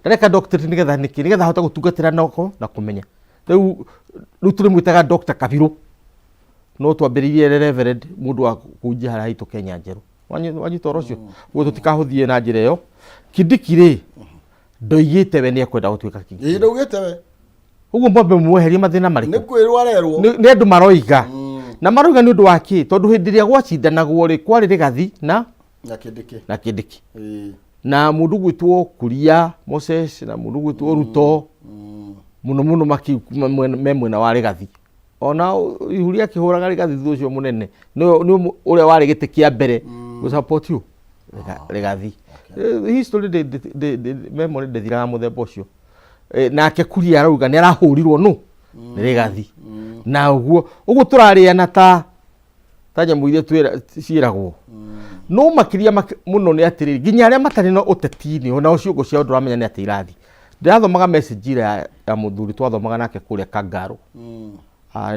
Speaker 3: Areka doctorate nĩgetha nĩkĩ? Nĩgetha ahote gũtungatĩra noko na kũmenya. Rĩu rĩu tũrĩmwĩtaga Dr. Kabirũ, no twambĩrĩirie arĩ reverend mũndũ wa kũhunjia harĩa haitũ Kenya Njerũ. Wanyita ũhoro ũcio? Ũguo tũtikahũthie na njĩra ĩyo. Kindiki rĩ, ndoigĩte we nĩ ekwenda gũtuĩka king.
Speaker 1: Ĩĩ ndaugĩte we.
Speaker 3: Ũguo mwambe mweherie mathĩna marĩkũ?
Speaker 1: Nĩ kwĩrwo arerwo.
Speaker 3: Nĩ andũ maroiga. Na maroiga nĩ ũndũ wa kĩ? Tondũ hĩndĩ ĩrĩa gwacindanagwo rĩ, kwarĩ Rĩgathi na
Speaker 1: Na Kindiki.
Speaker 3: Na Kindiki.
Speaker 1: Ĩĩ.
Speaker 3: Na mũndũ gwĩtwo Kuria Moses na mũndũ gwĩtwo Ruto mũno mũno me mwena wa Rĩgathi. Ona Ihuri akĩhũraga Rĩgathi thutha ũcio mũnene nĩ ũrĩa warĩ gĩtĩ kĩa mbere gũ support you Rĩgathi. History memory ndĩthiraga mũthemba ũcio. Nake Kuria arauga nĩ arahũrirwo nũ nĩ Rĩgathi. Na ũguo ũguo tũrarĩana ta nyamũ iria ciĩragwo. No makĩria mũno nĩ atĩrĩrĩ, nginya arĩa matarĩ na ũteti-inĩ ona ciongo ciao ndũramenya nĩ atĩa irathiĩ. Ndĩrathomaga message ĩrĩa ya mũthuri twathomaga nake kũrĩa Kangarũ.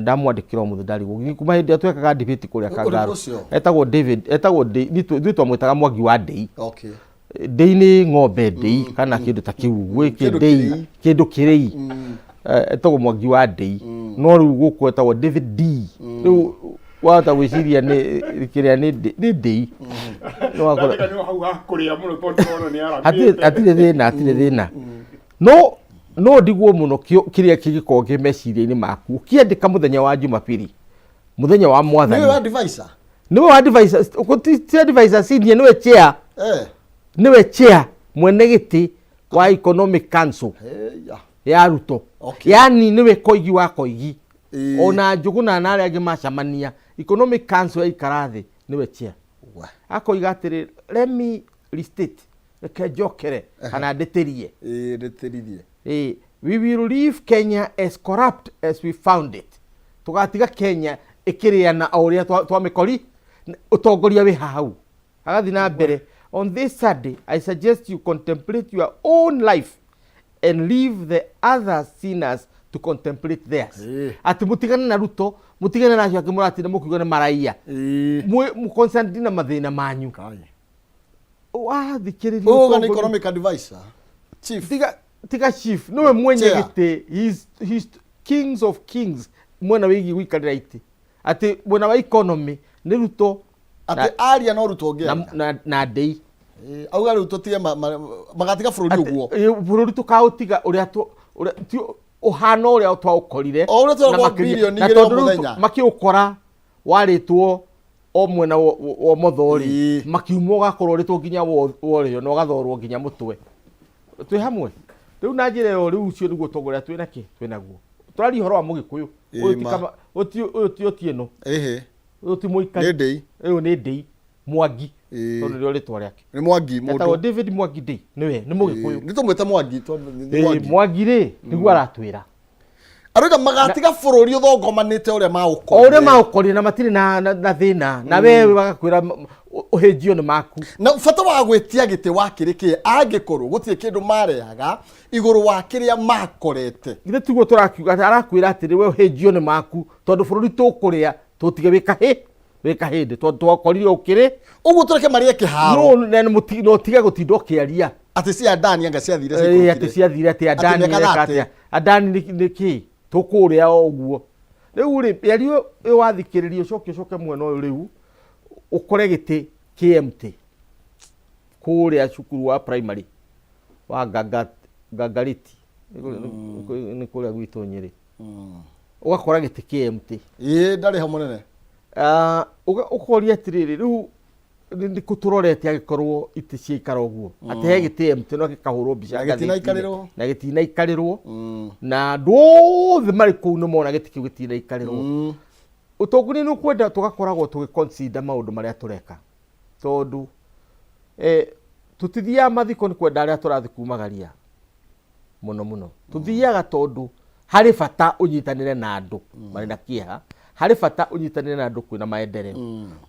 Speaker 3: Ndamwandĩkĩra ũmũthĩ ndarigwo. Nginya kuma hĩndĩ ĩrĩa twekaga debate kũrĩa
Speaker 1: Ũrĩkũ
Speaker 3: Kangarũ.
Speaker 1: ũcio?
Speaker 3: Etagwo David, etagwo Ndei, ithuĩ twamwĩtaga Mwangi wa Ndei.
Speaker 1: Okay.
Speaker 3: Ndei nĩ ng'ombe ndei kana kĩndũ ta kĩu ũguo,
Speaker 1: Kĩndũ
Speaker 3: ndei,
Speaker 1: kĩrĩi.
Speaker 3: kĩndũ kĩrĩi. Etagwo Mwangi wa Ndei. No rĩu gũkũ etagwo David D. Rĩu wahota gwĩciria nĩ kĩrĩa nĩ nĩ ndei. Nĩ wakora-
Speaker 2: Ndatiga nĩ hau ha kũrĩa mũno tondũ ndĩrona nĩ
Speaker 3: Hatirĩ
Speaker 2: aramĩte.
Speaker 3: hatirĩ thĩna, hatirĩ thĩna. No no ndigwo mũno kĩrĩa kĩngĩkorwo kĩ meciria-inĩ maku ũkĩandĩka mũthenya wa Jumapili, mũthenya wa mwathani.
Speaker 1: Nĩwe wa advisor?
Speaker 3: Nĩwe wa advisor, ti advisor senior, nĩwe chair. Nĩwe chair mwene gĩtĩ wa Economic Council ya Ruto. Yani nĩwe koigi wa koigi. Ona Njũgũna na arĩa angĩ macamania, Economic Council yaikara thĩ nĩwe chair. Akoiga atĩrĩ, let me restate, reke njokere kana ndĩtĩrie.
Speaker 1: Ĩĩ, ndĩtĩrithie.
Speaker 3: Ĩĩ, we will leave Kenya as corrupt as we found it. Tũgatiga Kenya ĩkĩrĩana o ũrĩa twamĩkori, ũtongoria wĩ hau. Agathiĩ na mbere, on this Sunday, I suggest you contemplate your own life and leave the other sinners to contemplate theirs. Atĩ mũtigane na Ruto, mũtigane na acio angĩ mũratinda mũkiuga nĩ maraiya. Mũconcentrate na mathĩna manyu. Wathikĩrĩria
Speaker 1: Ũyũ nĩ
Speaker 3: ũtongoria-
Speaker 1: economic advisor. Chief.
Speaker 3: Tiga, tiga chief, nĩwe mwenye
Speaker 1: Chair.
Speaker 3: gĩtĩ. He's kings of kings mwena wĩgiĩ gũikarĩra itĩ. Atĩ mwena wa economy nĩ Ruto
Speaker 1: Atĩ aria no Ruto ũngĩ aria.
Speaker 3: na Ndei.
Speaker 1: Auga rĩu tũtige magatiga bũrũri ũguo.
Speaker 3: Bũrũri tũkaũtiga ũrĩa ũrĩa ti ũhana ũrĩa twaũkorire.
Speaker 1: O ũrĩa tũragwo
Speaker 3: Na makĩria-
Speaker 1: birioni
Speaker 3: na
Speaker 1: igĩrĩ o
Speaker 3: tondũ rĩu
Speaker 1: mũthenya.
Speaker 3: makĩũkora warĩtwo o mwena wa ũmotho rĩ, makiuma ũgakorwo ũrĩtwo nginya wa ũrĩo na ũgathorwo nginya mũtwe. Twĩ hamwe. Rĩu na njĩra ĩyo rĩu ũcio nĩguo ũtongoria twĩ nakĩ? Twĩ naguo. Tũraria ũhoro wa Mũgĩkũyũ. Ũyũ ti
Speaker 1: Ma.
Speaker 3: kama, ũyũ ti, ũyũ ti Otieno. Ũyũ ti Mũikari.
Speaker 1: Nĩ Ndei.
Speaker 3: Ũyũ nĩ Ndei. Mwangi. Tondũ nĩrĩo rĩtwa rĩake.
Speaker 1: Nĩ Mwangi mũndũ.
Speaker 3: Etagwo David Mwangi Ndei. Nĩwe, nĩ Mũgĩkũyũ.
Speaker 1: Nĩ tũmwĩte Mwangi, tondũ nĩ Mwangi.
Speaker 3: Mwangi rĩ, nĩguo aratwĩra.
Speaker 1: Arauga magatiga bũrũri ũthongomanĩte ũrĩa maũkorire.
Speaker 3: O ũrĩa maũkorire na matirĩ na thĩna. Na we magakwĩra ũhĩnjio nĩ maku.
Speaker 1: Na bata wa gwĩtia gĩtĩ wakĩrĩ kĩ angĩkorwo gũtirĩ kĩndũ marehaga igũrũ wa kĩrĩa makorete.
Speaker 3: Githĩ tiguo tũrakiuga atĩ arakwĩra atĩrĩ we ũhĩnjio nĩ maku tondũ bũrũri tũkũrĩa tũtige wĩ kahĩ wĩ kahĩndĩ tondũ twakorire ũkĩrĩ.
Speaker 1: Ũguo tũreke marĩe kĩharo.
Speaker 3: No, na nĩ mũti-, no ũtige gũtinda ũkĩaria.
Speaker 1: Atĩ cia Adani anga ciathire
Speaker 3: Ĩĩ,
Speaker 1: ciikũrũkire.
Speaker 3: atĩ ciathire atĩ
Speaker 1: Atĩ
Speaker 3: Adani
Speaker 1: mĩaka
Speaker 3: ĩreka
Speaker 1: thate.
Speaker 3: atĩa? Adani nĩ kĩ? Tũkũrĩa o ũguo. Rĩu rĩ, mĩario ĩyo wathikĩrĩria ũcoke ũcoke mwena ũyũ rĩu, ũkore gĩtĩ kĩ empty. Kũrĩa cukuru wa primary wa Gangariti. Nĩ kũrĩa gwitũ Nyĩrĩ. Ũgakora gĩtĩ kĩ empty.
Speaker 1: Ĩĩ, ndarĩ ho mũnene.
Speaker 3: Ũkoria atĩrĩrĩ, rĩu nĩ kũ tũrorete angĩkorwo itĩ ciaikara ũguo? Atĩ he gĩtĩ empty no gĩkahũrwo mbica
Speaker 1: Na
Speaker 3: ngathĩti-inĩ.
Speaker 1: gĩtinaikarĩrwo.
Speaker 3: Na gĩtinaikarĩrwo. Na andũ othe marĩ kũu nĩ mona gĩtĩ kĩu gĩtinaikarĩrwo. Ũtongoria nĩ ũkwenda tũgakoragwo tũgĩ-consider maũndũ marĩa tũreka. Tondũ, tũtithiaga mathiko nĩ kwenda arĩa tũrathiĩ kumagaria mũno mũno. Tũthiaga tondũ Harĩ bata ũnyitanĩre na andũ marĩ na kĩeha, harĩ bata ũnyitanĩre na andũ kwĩna maendeleo.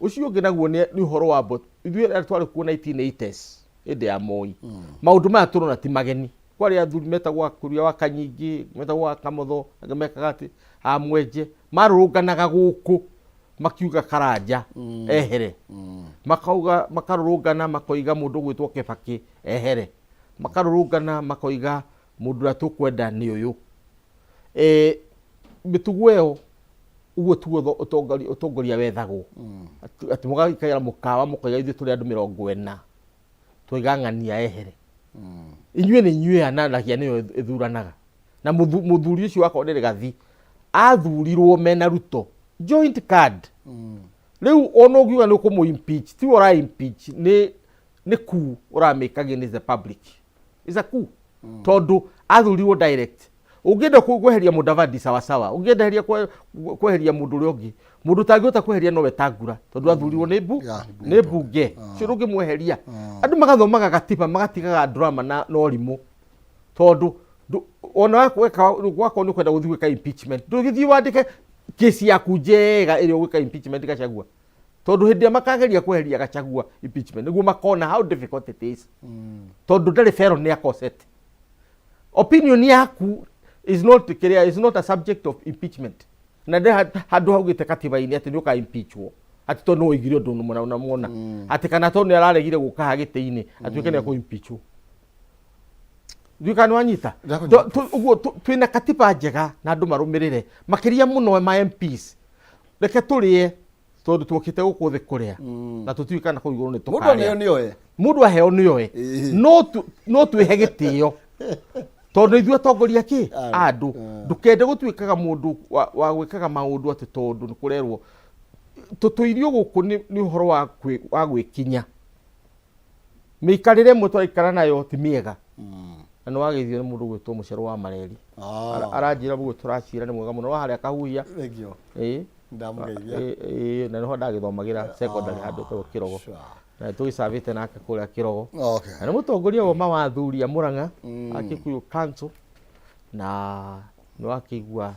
Speaker 3: Ũcio ũngĩ naguo nĩ nĩ ũhoro wa ithuĩ arĩa twarĩ kuo 1980s hĩndĩ ya Moi, maũndũ maya tũrona ti mageni. Kwarĩ athuri metagwo Akũria wa Kanyingĩ, metagwo wa Kamotho, angĩ mekaga atĩ a Mwenje, marũrũnganaga gũkũ makiuga Karanja ehere, makauga makarũrũngana makoiga mũndũ ũgwĩtwo Kĩbakĩ ehere, makarũrũngana makoiga mũndũ ũrĩa tũkwenda nĩ ũyũ. Eh, mĩtugo ĩyo ũguo tiguo ũtongoria wethagwo. Atĩ mũgaikara mũkawa mũkoiga ithuĩ tũrĩ andũ 40 twaiga ng'ania ehere. Inyuĩ nĩ inyuĩ ana na raia nĩyo ĩthuranaga. Na mũthuri ũcio wakorwo nĩ Rigathi athurirwo mena Ruto joint card. Rĩu ona ũngiuga nĩ ũkũmũ impeach, tiwe ũra impeach, nĩ coup ũramake against the public. It's a coup. Tondũ athurirwo direct. Ũngĩenda kweheria Mudavadi sawa sawa, ũngĩenda kweheria mũndũ ũrĩa ũngĩ, mũndũ ũtangĩhota kweheria nowe Tangura, tondũ athurirwo nĩ nĩ mbunge. Ũcio ndũngĩmweheria. Andũ magathomaga gatiba magatigaga drama na ũrimũ. Tondũ ona wakorwo nĩ ũkwenda gũthiĩ gwĩka impeachment, ndũgĩthiĩ wandĩke kesi yaku njega ĩrĩa ũgwĩka impeachment Gachagua. Tondũ hĩndĩ ĩrĩa makageria kweheria Gachagua impeachment, nĩguo makona how difficult it is. Tondũ ndarĩ felony akosete. Opinion yaku is not kĩrĩa, is not a subject of impeachment. Na ndĩ handũ haugĩte katiba-inĩ atĩ nĩ ũka impeachwo. Atĩ tondũ nĩ woigire ũndũ mũna na mũna. Atĩ kana tondũ nĩ araregire gũka haha gĩtĩ-inĩ, atuĩke nĩ ekũ impeachwo. Ndiũĩ kana nĩ wanyita?
Speaker 1: Ndakũnyita.
Speaker 3: Ũguo twĩna katiba njega na andũ marũmĩrĩre. Makĩria mũno ma MPs. Reke tũrĩe tondũ tuokĩte gũkũ thĩ kũrĩa. Na tũtiũĩ kana kũu igũrũ nĩ
Speaker 1: Mũndũ
Speaker 3: tũkarĩa.
Speaker 1: aneo nĩ oe.
Speaker 3: Mũndũ aheo nĩ oe. No twĩhe gĩtĩo. Tondũ ithuĩ atongoria kĩ? Andũ. Ndũkende gũtuĩkaga mũndũ wa gwĩkaga maũndũ atĩ tondũ nĩ kũrerwo. Tũtũirio gũkũ nĩ ũhoro wa gwĩkinya. Mĩikarĩre ĩmwe tũraikara nayo ti mĩega. Na nĩ wageithio nĩ mũndũ ũgwĩtwo Mũcerũ wa Mareri. Aranjĩra ũguo tũracira nĩ mwega mũno. Wa harĩa Kahuhia.
Speaker 1: Thengiũ.
Speaker 3: Ĩĩ.
Speaker 1: Ndamũgeithia.
Speaker 3: Ĩĩ, na nĩho ndagĩthomagĩra secondary handũ hetagwo Kĩrogo. Na tũgĩcabĩte nake kũrĩa Kĩrogo. Na nĩ mũtongoria wa ma athuri a Mũrang'a, a Kikuyu Council, na nĩ wakĩigua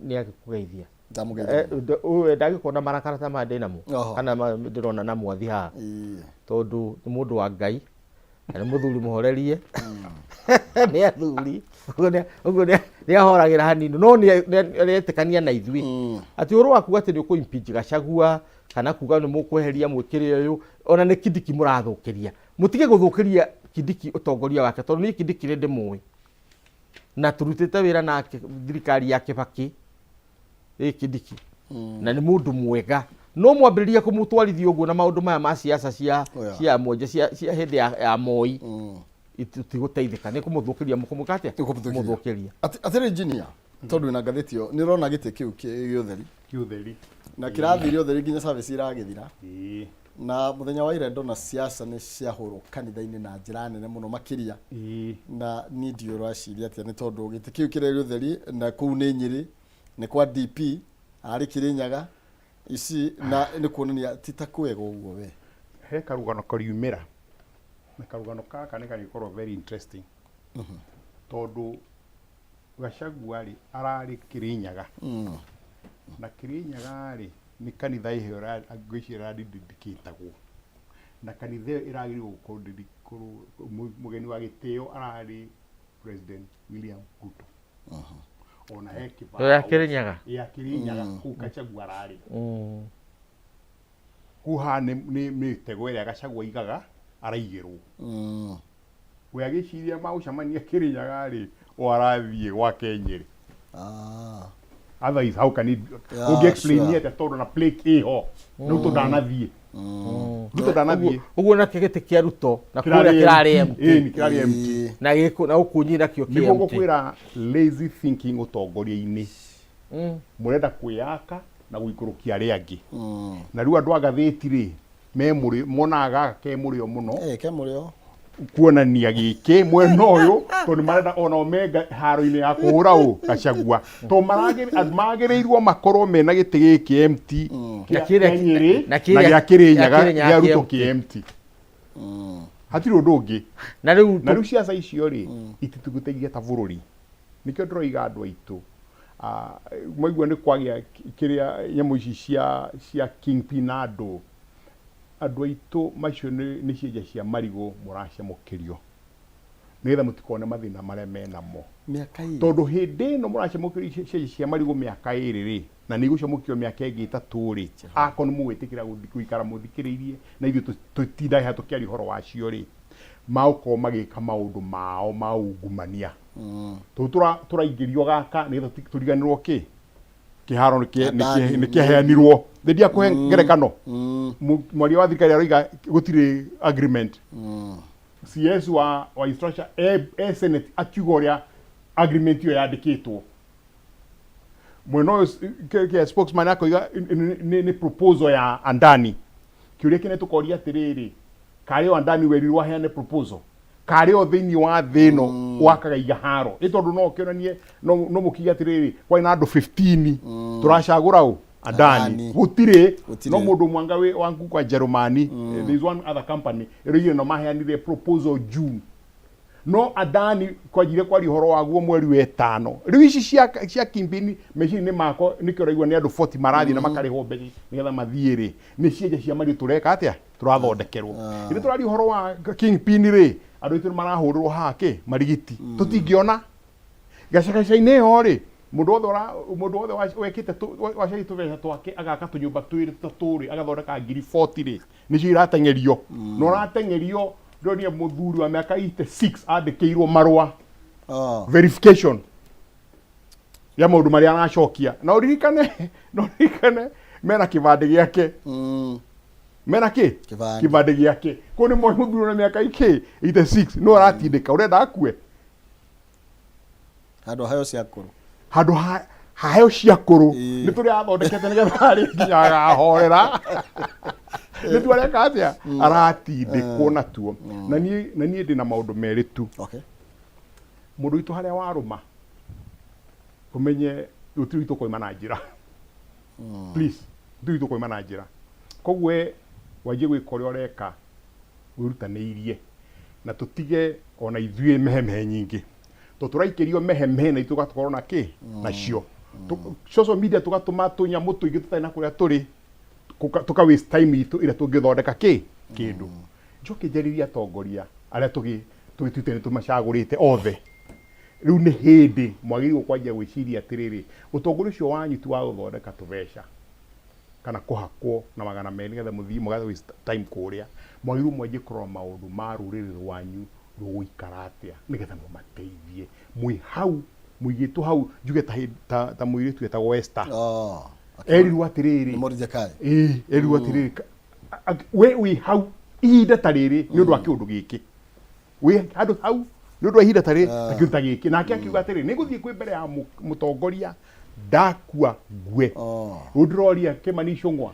Speaker 3: nĩ agĩkũgeithia.
Speaker 1: Ndamũgeithia.
Speaker 3: Ũyũ ndagĩkorwo na marakara ta maya ndĩ namo, kana ndĩrona na mwathi haha. Tondũ nĩ mũndũ wa Ngai, na nĩ mũthuri mũhorerie. Nĩ athuri. Ũguo nĩ ahoragĩra hanini, no nĩ aretĩkania na ithuĩ. Atĩ ũhoro wa kuga atĩ nĩ ũkũ impeach Gachagua, kana kuga nĩ mũkweheria mwĩkĩre ũyũ, ona nĩ Kindiki mũrathũkĩria. Mũtige gũthũkĩria Kindiki ũtongoria wake, tondũ niĩ Kindiki nĩ ndĩmũĩ. Na tũrutĩte wĩra nake thirikari ya Kibaki, ĩ Kindiki. Na nĩ mũndũ mwega. No mwambĩrĩria kũmũtwarithia ũguo na maũndũ maya ma siasa cia mwenje, cia hĩndĩ ya Moi. Tũtigũteithĩka, nĩ kũmũthũkĩria, mũkũmwĩka atĩa? Kũmũthũkĩria.
Speaker 1: Atĩrĩ engineer, tondũ wĩna ngathĩti ĩyo, nĩ ũrona gĩtĩ kĩu kĩ ũtheri?
Speaker 2: Kĩ ũtheri.
Speaker 1: Na kĩrathire ũtheri nginya service iragĩthira. Na mũthenya wa ira ndona siasa nĩ ciahũrwo kanitha-inĩ na njĩra nene mũno makĩria. Na niĩ ndiũĩ ũraciria atĩa, nĩ tondũ gĩtĩ kĩu kĩrerĩ ũtheri na kũu nĩ Nyĩrĩ, nĩ kwa DP, arĩ Kĩrĩnyaga, ici na nĩ kuonania ti ta kwega ũguo we.
Speaker 2: He karũgano kariumĩra, na karũgano gaka nĩ karĩkorwo very interesting. Tondũ Gachagua rĩ, ararĩ Kĩrĩnyaga. Na Kĩrĩnyaga rĩ, nĩ kanitha ĩho ngwĩciria ĩradedicatagwo. Na kanitha ĩyo ĩragĩrĩirwo gũkorwo mũgeni wa gĩtĩo ararĩ President William Ruto. Ona he kĩbaũ.
Speaker 3: Ĩyo ya Kĩrĩnyaga?
Speaker 2: Ya Kĩrĩnyaga, kũu Gachagua ararĩ. Kũu haha nĩ mĩtego ĩrĩa Gachagua aigaga, araigĩrwo. We agĩciria magũcemania Kĩrĩnyaga rĩ, o arathiĩ gwake Nyĩrĩ. Otherwise, how can it, ũngĩ explain atĩa tondũ na plaque ĩho, Ruto ndanathiĩ. Ruto ndanathiĩ.
Speaker 3: Ũguo nakĩo gĩtĩ kĩa Ruto, na
Speaker 2: Kĩrarĩ
Speaker 3: kũrĩa kĩrarĩ
Speaker 2: empty.
Speaker 3: empty.
Speaker 2: Ĩĩ, kĩrarĩ empty.
Speaker 3: Na gĩkũ, na gũkũ Nyĩrĩ nakĩo kĩ
Speaker 2: Nĩguo
Speaker 3: empty.
Speaker 2: ngũkwĩra lazy thinking ũtongoria-inĩ. Mũrenda kwĩyaka na gũikũrũkia arĩa angĩ. Na rĩu andũ a ngathĩti rĩ, me mũrĩo, monaga gaka ke mũrĩo mũno.
Speaker 1: Ĩĩ, ke mũrĩo.
Speaker 2: Kuonania gĩkĩ mwena ũyũ, tondũ nĩ marenda onao me haro-inĩ ya kũhũra ũ Gachagua. Tondũ magĩrĩirwo makorwo mena gĩtĩ gĩkĩ empty,
Speaker 3: Na
Speaker 2: kĩa Nyĩrĩ
Speaker 3: na
Speaker 2: na gĩa Kĩrĩnyaga,
Speaker 3: kĩrĩa
Speaker 2: gĩa Ruto
Speaker 3: kĩ
Speaker 2: kĩ empty. Hatirĩ ũndũ ũngĩ.
Speaker 3: Na rĩu
Speaker 2: Na rĩu ciaca icio rĩ, ititũteithagia ta bũrũri. Nĩkĩo ndĩroiga andũ aitũ, ah, mwaigua nĩ kwagĩa kĩrĩa nyamũ ici cia cia kingpin na andũ, andũ aitũ macio nĩ nĩ cienja cia marigũ mũracemũkĩrio nĩgetha mũtikone mathĩna marĩa menamo.
Speaker 1: Mĩaka ĩrĩ.
Speaker 2: Tondũ hĩndĩ ĩno mũracemũkĩrio cienja cia marigũ mĩaka ĩrĩ rĩ, na nĩ igũcemũkio mĩaka ĩngĩ ĩtatũ rĩ, akorwo nĩ mũgwĩtĩkĩra gũikara mũthikĩrĩirie na ithuĩ tũtindage haha tũkĩaria ũhoro wacio rĩ, magũkorwo magĩka maũndũ mao ma ungumania. Tondũ tũraingĩrio gaka nĩgetha tũriganĩrwo kĩ? Kĩharo nĩ kĩaheanirwo. Nĩ ndiakũhe ngerekano. Mwaria wa thirikari aroiga gũtirĩ agreement. CS wa infrastructure e Senate akiuga ũrĩa agreement ĩyo yandĩkĩtwo. Mwena ũyũ spokesman akoiga nĩ proposal ya Adani. Kĩũria kĩnene tũkoria atĩrĩrĩ, karĩ o Adani werirwo aheane proposal? Karĩ o thĩinĩ wa thĩ ĩno wakaga iharo? Ĩ tondũ no ũkĩonanie, no mũkiuge atĩrĩrĩ, kwarĩ na andũ 15 tũracagũra ũ? Adani.
Speaker 1: Adani.
Speaker 2: Gũtirĩ.
Speaker 1: Gũtirĩ.
Speaker 2: No mũndũ ũmwe anga wĩ wa kwa Njerumani, there is one other company ĩroigire no maheanire proposal June. No Adani kwanjire kwaria ũhoro waguo mweri wa ĩtano. Rĩu ici cia kingpin meciria-inĩ makwa nĩkĩo ũraigua nĩ andũ 40 marathiĩ na makarĩhwo mbeca nĩgetha mathiĩ rĩ, nĩ cienja cia marigũ tũreka atĩa? Tũrathondekerwo. Rĩrĩa tũraria ũhoro wa kingpin rĩ, andũ aitũ nĩ marahũrĩrwo haha kĩ? Marigiti. Tũtingĩona. Gacagaca-inĩ ĩyo rĩ, mũndũ wothe ũra, mũndũ wothe wekĩte wacaria tũbeca twake agaka tũnyũmba twĩrĩ tũtatũ rĩ, agathondeka ngiri 40 rĩ, nĩcio irateng'erio. Na ũrateng'erio, ndĩronire mũthuri wa mĩaka 86 andĩkĩirwo marũa. Verification ya maũndũ marĩa aracokia. Na ũririkane mena kĩbandĩ gĩake. Mena kĩ?
Speaker 1: Kĩbandĩ.
Speaker 2: Kĩbandĩ gĩake. Kũu nĩ mũthuri wa mĩaka ikĩ? 86. Nũ aratindĩka? Ũrenda akue?
Speaker 1: Handũ haheo cia kũrũ.
Speaker 2: Handũ haheo cia kũrũ. Nĩ tũrĩa athondekete nĩgetha arĩ nginya agahorera. Nĩ tu areka atĩa? Aratindĩkwo natuo. Na niĩ ndĩna maũndũ merĩ tu. Mũndũ witũ harĩa warũma, ũmenye gũtirĩ witũ ũkoima na njĩra. Please, gũtirĩ witũ ũkoima na njĩra. Koguo we wanjie gwĩka ũrĩa ũreka, wĩrutanĩirie. Na tũtige ona ithuĩ mehemehe nyingĩ. Tondũ tũraikĩrio mehemehe na ithuĩ tũgakorwo na kĩ? Nacio. Social media tũgatũma tũnyamũ tũingĩ tũtarĩ na kũrĩa tũrĩ, tũka waste time itũ ĩrĩa tũngĩthondeka kĩ? Kĩndũ. Njoke njarĩrie atongoria arĩa tũgĩtuĩte nĩ tũmacagũrĩte othe. Rĩu nĩ hĩndĩ mwagĩrĩirwo kwanjia gwĩciria atĩrĩrĩ, ũtongoria ũcio wanyu ti wa gũthondeka tũbeca kana kũhakwo na magana merĩ nĩgetha mũthiĩ mũga waste time kũrĩa. Mwagĩrĩirwo mwanjie kũrora maũndũ ma rũrĩrĩ rwanyu rũgũikara atĩa nĩgetha mũmateithie. Mwĩ hau, mũigĩtwo hau, njuge ta mũirĩtu wetagwo Esther. Erirwo atĩrĩrĩ,
Speaker 1: Nĩ Mordecai.
Speaker 2: Ĩĩ, erirwo atĩrĩrĩ, we wĩ hau ihinda ta rĩrĩ nĩ ũndũ wa kĩũndũ gĩkĩ. Wĩ handũ hau nĩ ũndũ wa ihinda ta rĩrĩ, ta kĩndũ ta gĩkĩ. Nake akiuga atĩrĩrĩ, nĩ ngũthiĩ kwĩ mbere ya mũtongoria ndakua ngue. Rĩu ndĩroria Kĩmani Ichung'wa,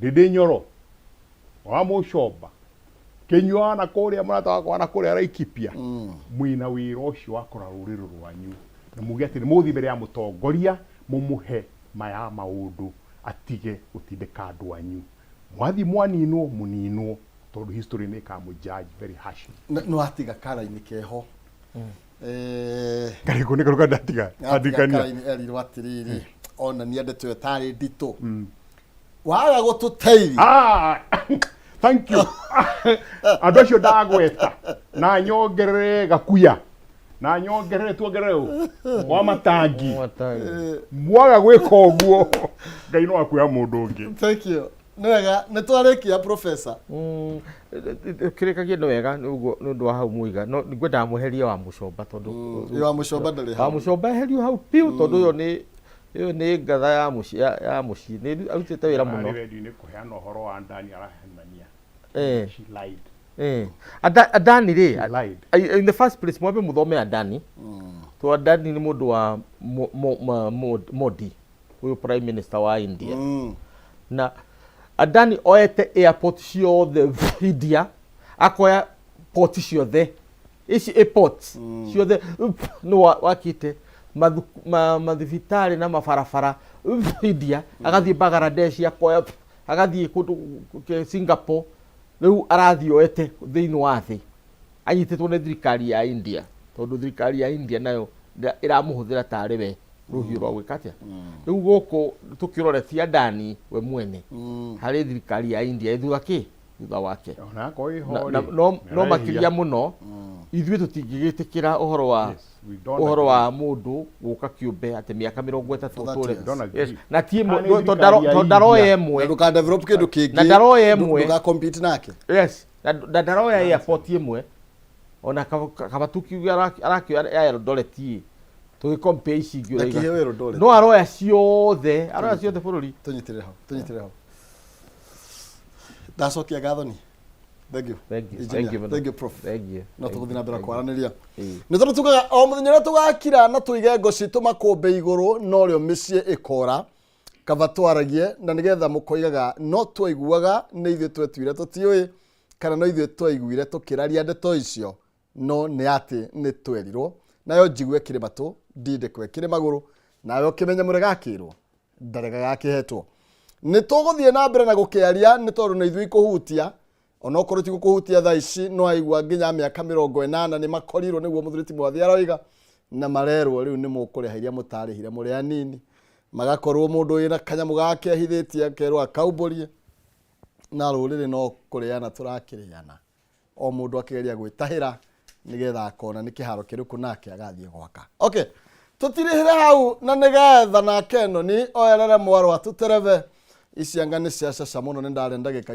Speaker 2: Ndĩndĩ Nyoro, wa Mũcomba, Kĩnyua na kũrĩa mũrata wakwa na kũrĩa Laikipia, mwĩna wĩra ũcio wa kũrora rũrĩrĩ rwanyu na muge atĩrĩ, mũgũthiĩ mbere ya mũtongoria mũmũhe maya maũndũ atige gũtindĩka andũ anyu. Mwathiĩ mwaninwo, mũninwo, tondũ history nĩ ĩkamũ judge very harshly.
Speaker 1: Nĩ watiga karaini keho.
Speaker 2: Karĩkũ nĩ karũka ndatiga?
Speaker 1: Atiga
Speaker 2: Andikania.
Speaker 1: karaini erirwo atĩrĩrĩ, onania ndeto ĩyo tarĩ nditũ. Waga gũtũteithia.
Speaker 2: Thank you. Andũ acio ndagweta na nyongerere Gakuya na nyongerere tuongerere ũ wa Matangi. Mwaga gwĩka ũguo Ngai no akuoya mũndũ ũngĩ.
Speaker 1: Thank you. Nĩ wega, nĩ twarĩkia professor.
Speaker 3: Kĩrĩkagia nĩ wega nĩ ũguo nĩ ũndũ wa hau mũiga. No ngwendaga mweherie wa Mũcomba tondũ
Speaker 1: Wa Mũcomba ndarĩ hau.
Speaker 3: Wa Mũcomba eherio hau biũ tondũ ĩyo nĩ ĩyo nĩ ngatha ya mũciĩ ya mũciĩ. Nĩ arutĩte wĩra mũno.
Speaker 2: Ararĩ redio-inĩ kũheana ũhoro wa Adani arahenania. She lied.
Speaker 3: Adani rĩ,
Speaker 2: She lied.
Speaker 3: In the first place mwambe mũthome Adani. To Adani nĩ mũndũ wa Modi, ũyũ prime minister wa India. Na Adani oete airport ciothe India, akoya port ciothe ici airport ciothe nĩ wakĩte mathibitarĩ na mabarabara India, agathiĩ Bangladesh akoya, agathiĩ kũndũ Singapore, rĩu arathiĩ oete thĩinĩ wa thĩ anyitĩtwo nĩ thirikari ya India, tondũ thirikari ya India nayo Ĩramũhũthĩra tarĩ we rũhiũ rwa gwĩka atĩa. Rĩu gũkũ tũkĩrore ti Adani we mwene, harĩ thirikari ya India ĩ thutha kĩ thutha wake.
Speaker 2: Onakorwo ĩho rĩ,
Speaker 3: No
Speaker 2: nĩarehia.
Speaker 3: makĩria mũno ithuĩ tũtingĩgĩtĩkĩra ũhoro wa
Speaker 2: we don't
Speaker 3: ũhoro wa mũndũ gũka kĩũmbe atĩ mĩaka 30
Speaker 1: For that
Speaker 3: ũtũre.
Speaker 1: years.
Speaker 2: Don't agree.
Speaker 3: Yes. Na ti ĩmwe
Speaker 2: Kana nĩ
Speaker 3: tondũ
Speaker 2: thirikari ya
Speaker 3: tondũ ndaroya
Speaker 2: India.
Speaker 3: ĩmwe.
Speaker 1: Na ndũka develop kĩndũ kĩngĩ.
Speaker 3: Na ndaroya ĩmwe.
Speaker 1: Ndũga compete nake.
Speaker 3: Yes, na ndaroya airport ĩmwe ona kaba tukiuga arakĩoya ya Eldoret ĩ tũgĩ compare ici ingĩ
Speaker 1: Na
Speaker 3: ũraiga.
Speaker 1: kĩheo Eldoret.
Speaker 3: No aroya ciothe, aroya ciothe bũrũri.
Speaker 1: Tũnyitĩrĩre hau, tũnyitĩrĩre hau. Ndacokia ngatho ni. Thank you.
Speaker 3: Thank you.
Speaker 1: Engineer.
Speaker 3: Thank you mũno.
Speaker 1: Thank you, Prof.
Speaker 3: Thank you.
Speaker 1: No
Speaker 3: Thank
Speaker 1: tũgũthiĩ
Speaker 3: you.
Speaker 1: na mbere
Speaker 3: Thank you.
Speaker 1: kwaranĩria.
Speaker 3: Ĩĩ.
Speaker 1: Nĩ tondũ tugaga o mũthenya ũrĩa tũgakira na tũige ngo citũ makũmbĩ igũrũ norĩo mĩciĩ ĩkora, kaba twaragie na nĩgetha mũkoigaga no twaiguaga nĩ ithuĩ twetuire tũtiũĩ kana no ithuĩ twaiguire tũkĩraria ndeto icio, no nĩ atĩ nĩ twerirwo nayo njigue kĩrĩ matũ ndindĩkwe kĩrĩ magũrũ, nawe ũkĩmenye mũrega akĩrwo ndaregaga akĩhetwo. Nĩ tũgũthiĩ na mbere na gũkĩaria nĩ tondũ nĩ ithuĩ ikũhutia, onokorwo ti gũkũhutia thaa ici, no aigua nginya mĩaka 80 nĩ makorirwo, nĩguo mũthuri ti Mwathi aroiga, na marerwo rĩu nĩ mũkũrĩha iria mũtarĩhire mũrĩ anini, magakorwo mũndũ wĩna kanyamũ gake ahithĩtie akerwo akaumbũrie, na rũrĩrĩ no kũrĩana tũrakĩrĩana, o mũndũ akĩgeria gwĩtahĩra nĩgetha akona nĩ kĩharo kĩrĩkũ nake agathiĩ gwaka. Okay, tũtirĩhĩre hau na nĩgetha nake ĩno ni oyerere mwarwa tũtereve icianga nĩ cia caca mũno, nĩ ndarĩa ndagĩka.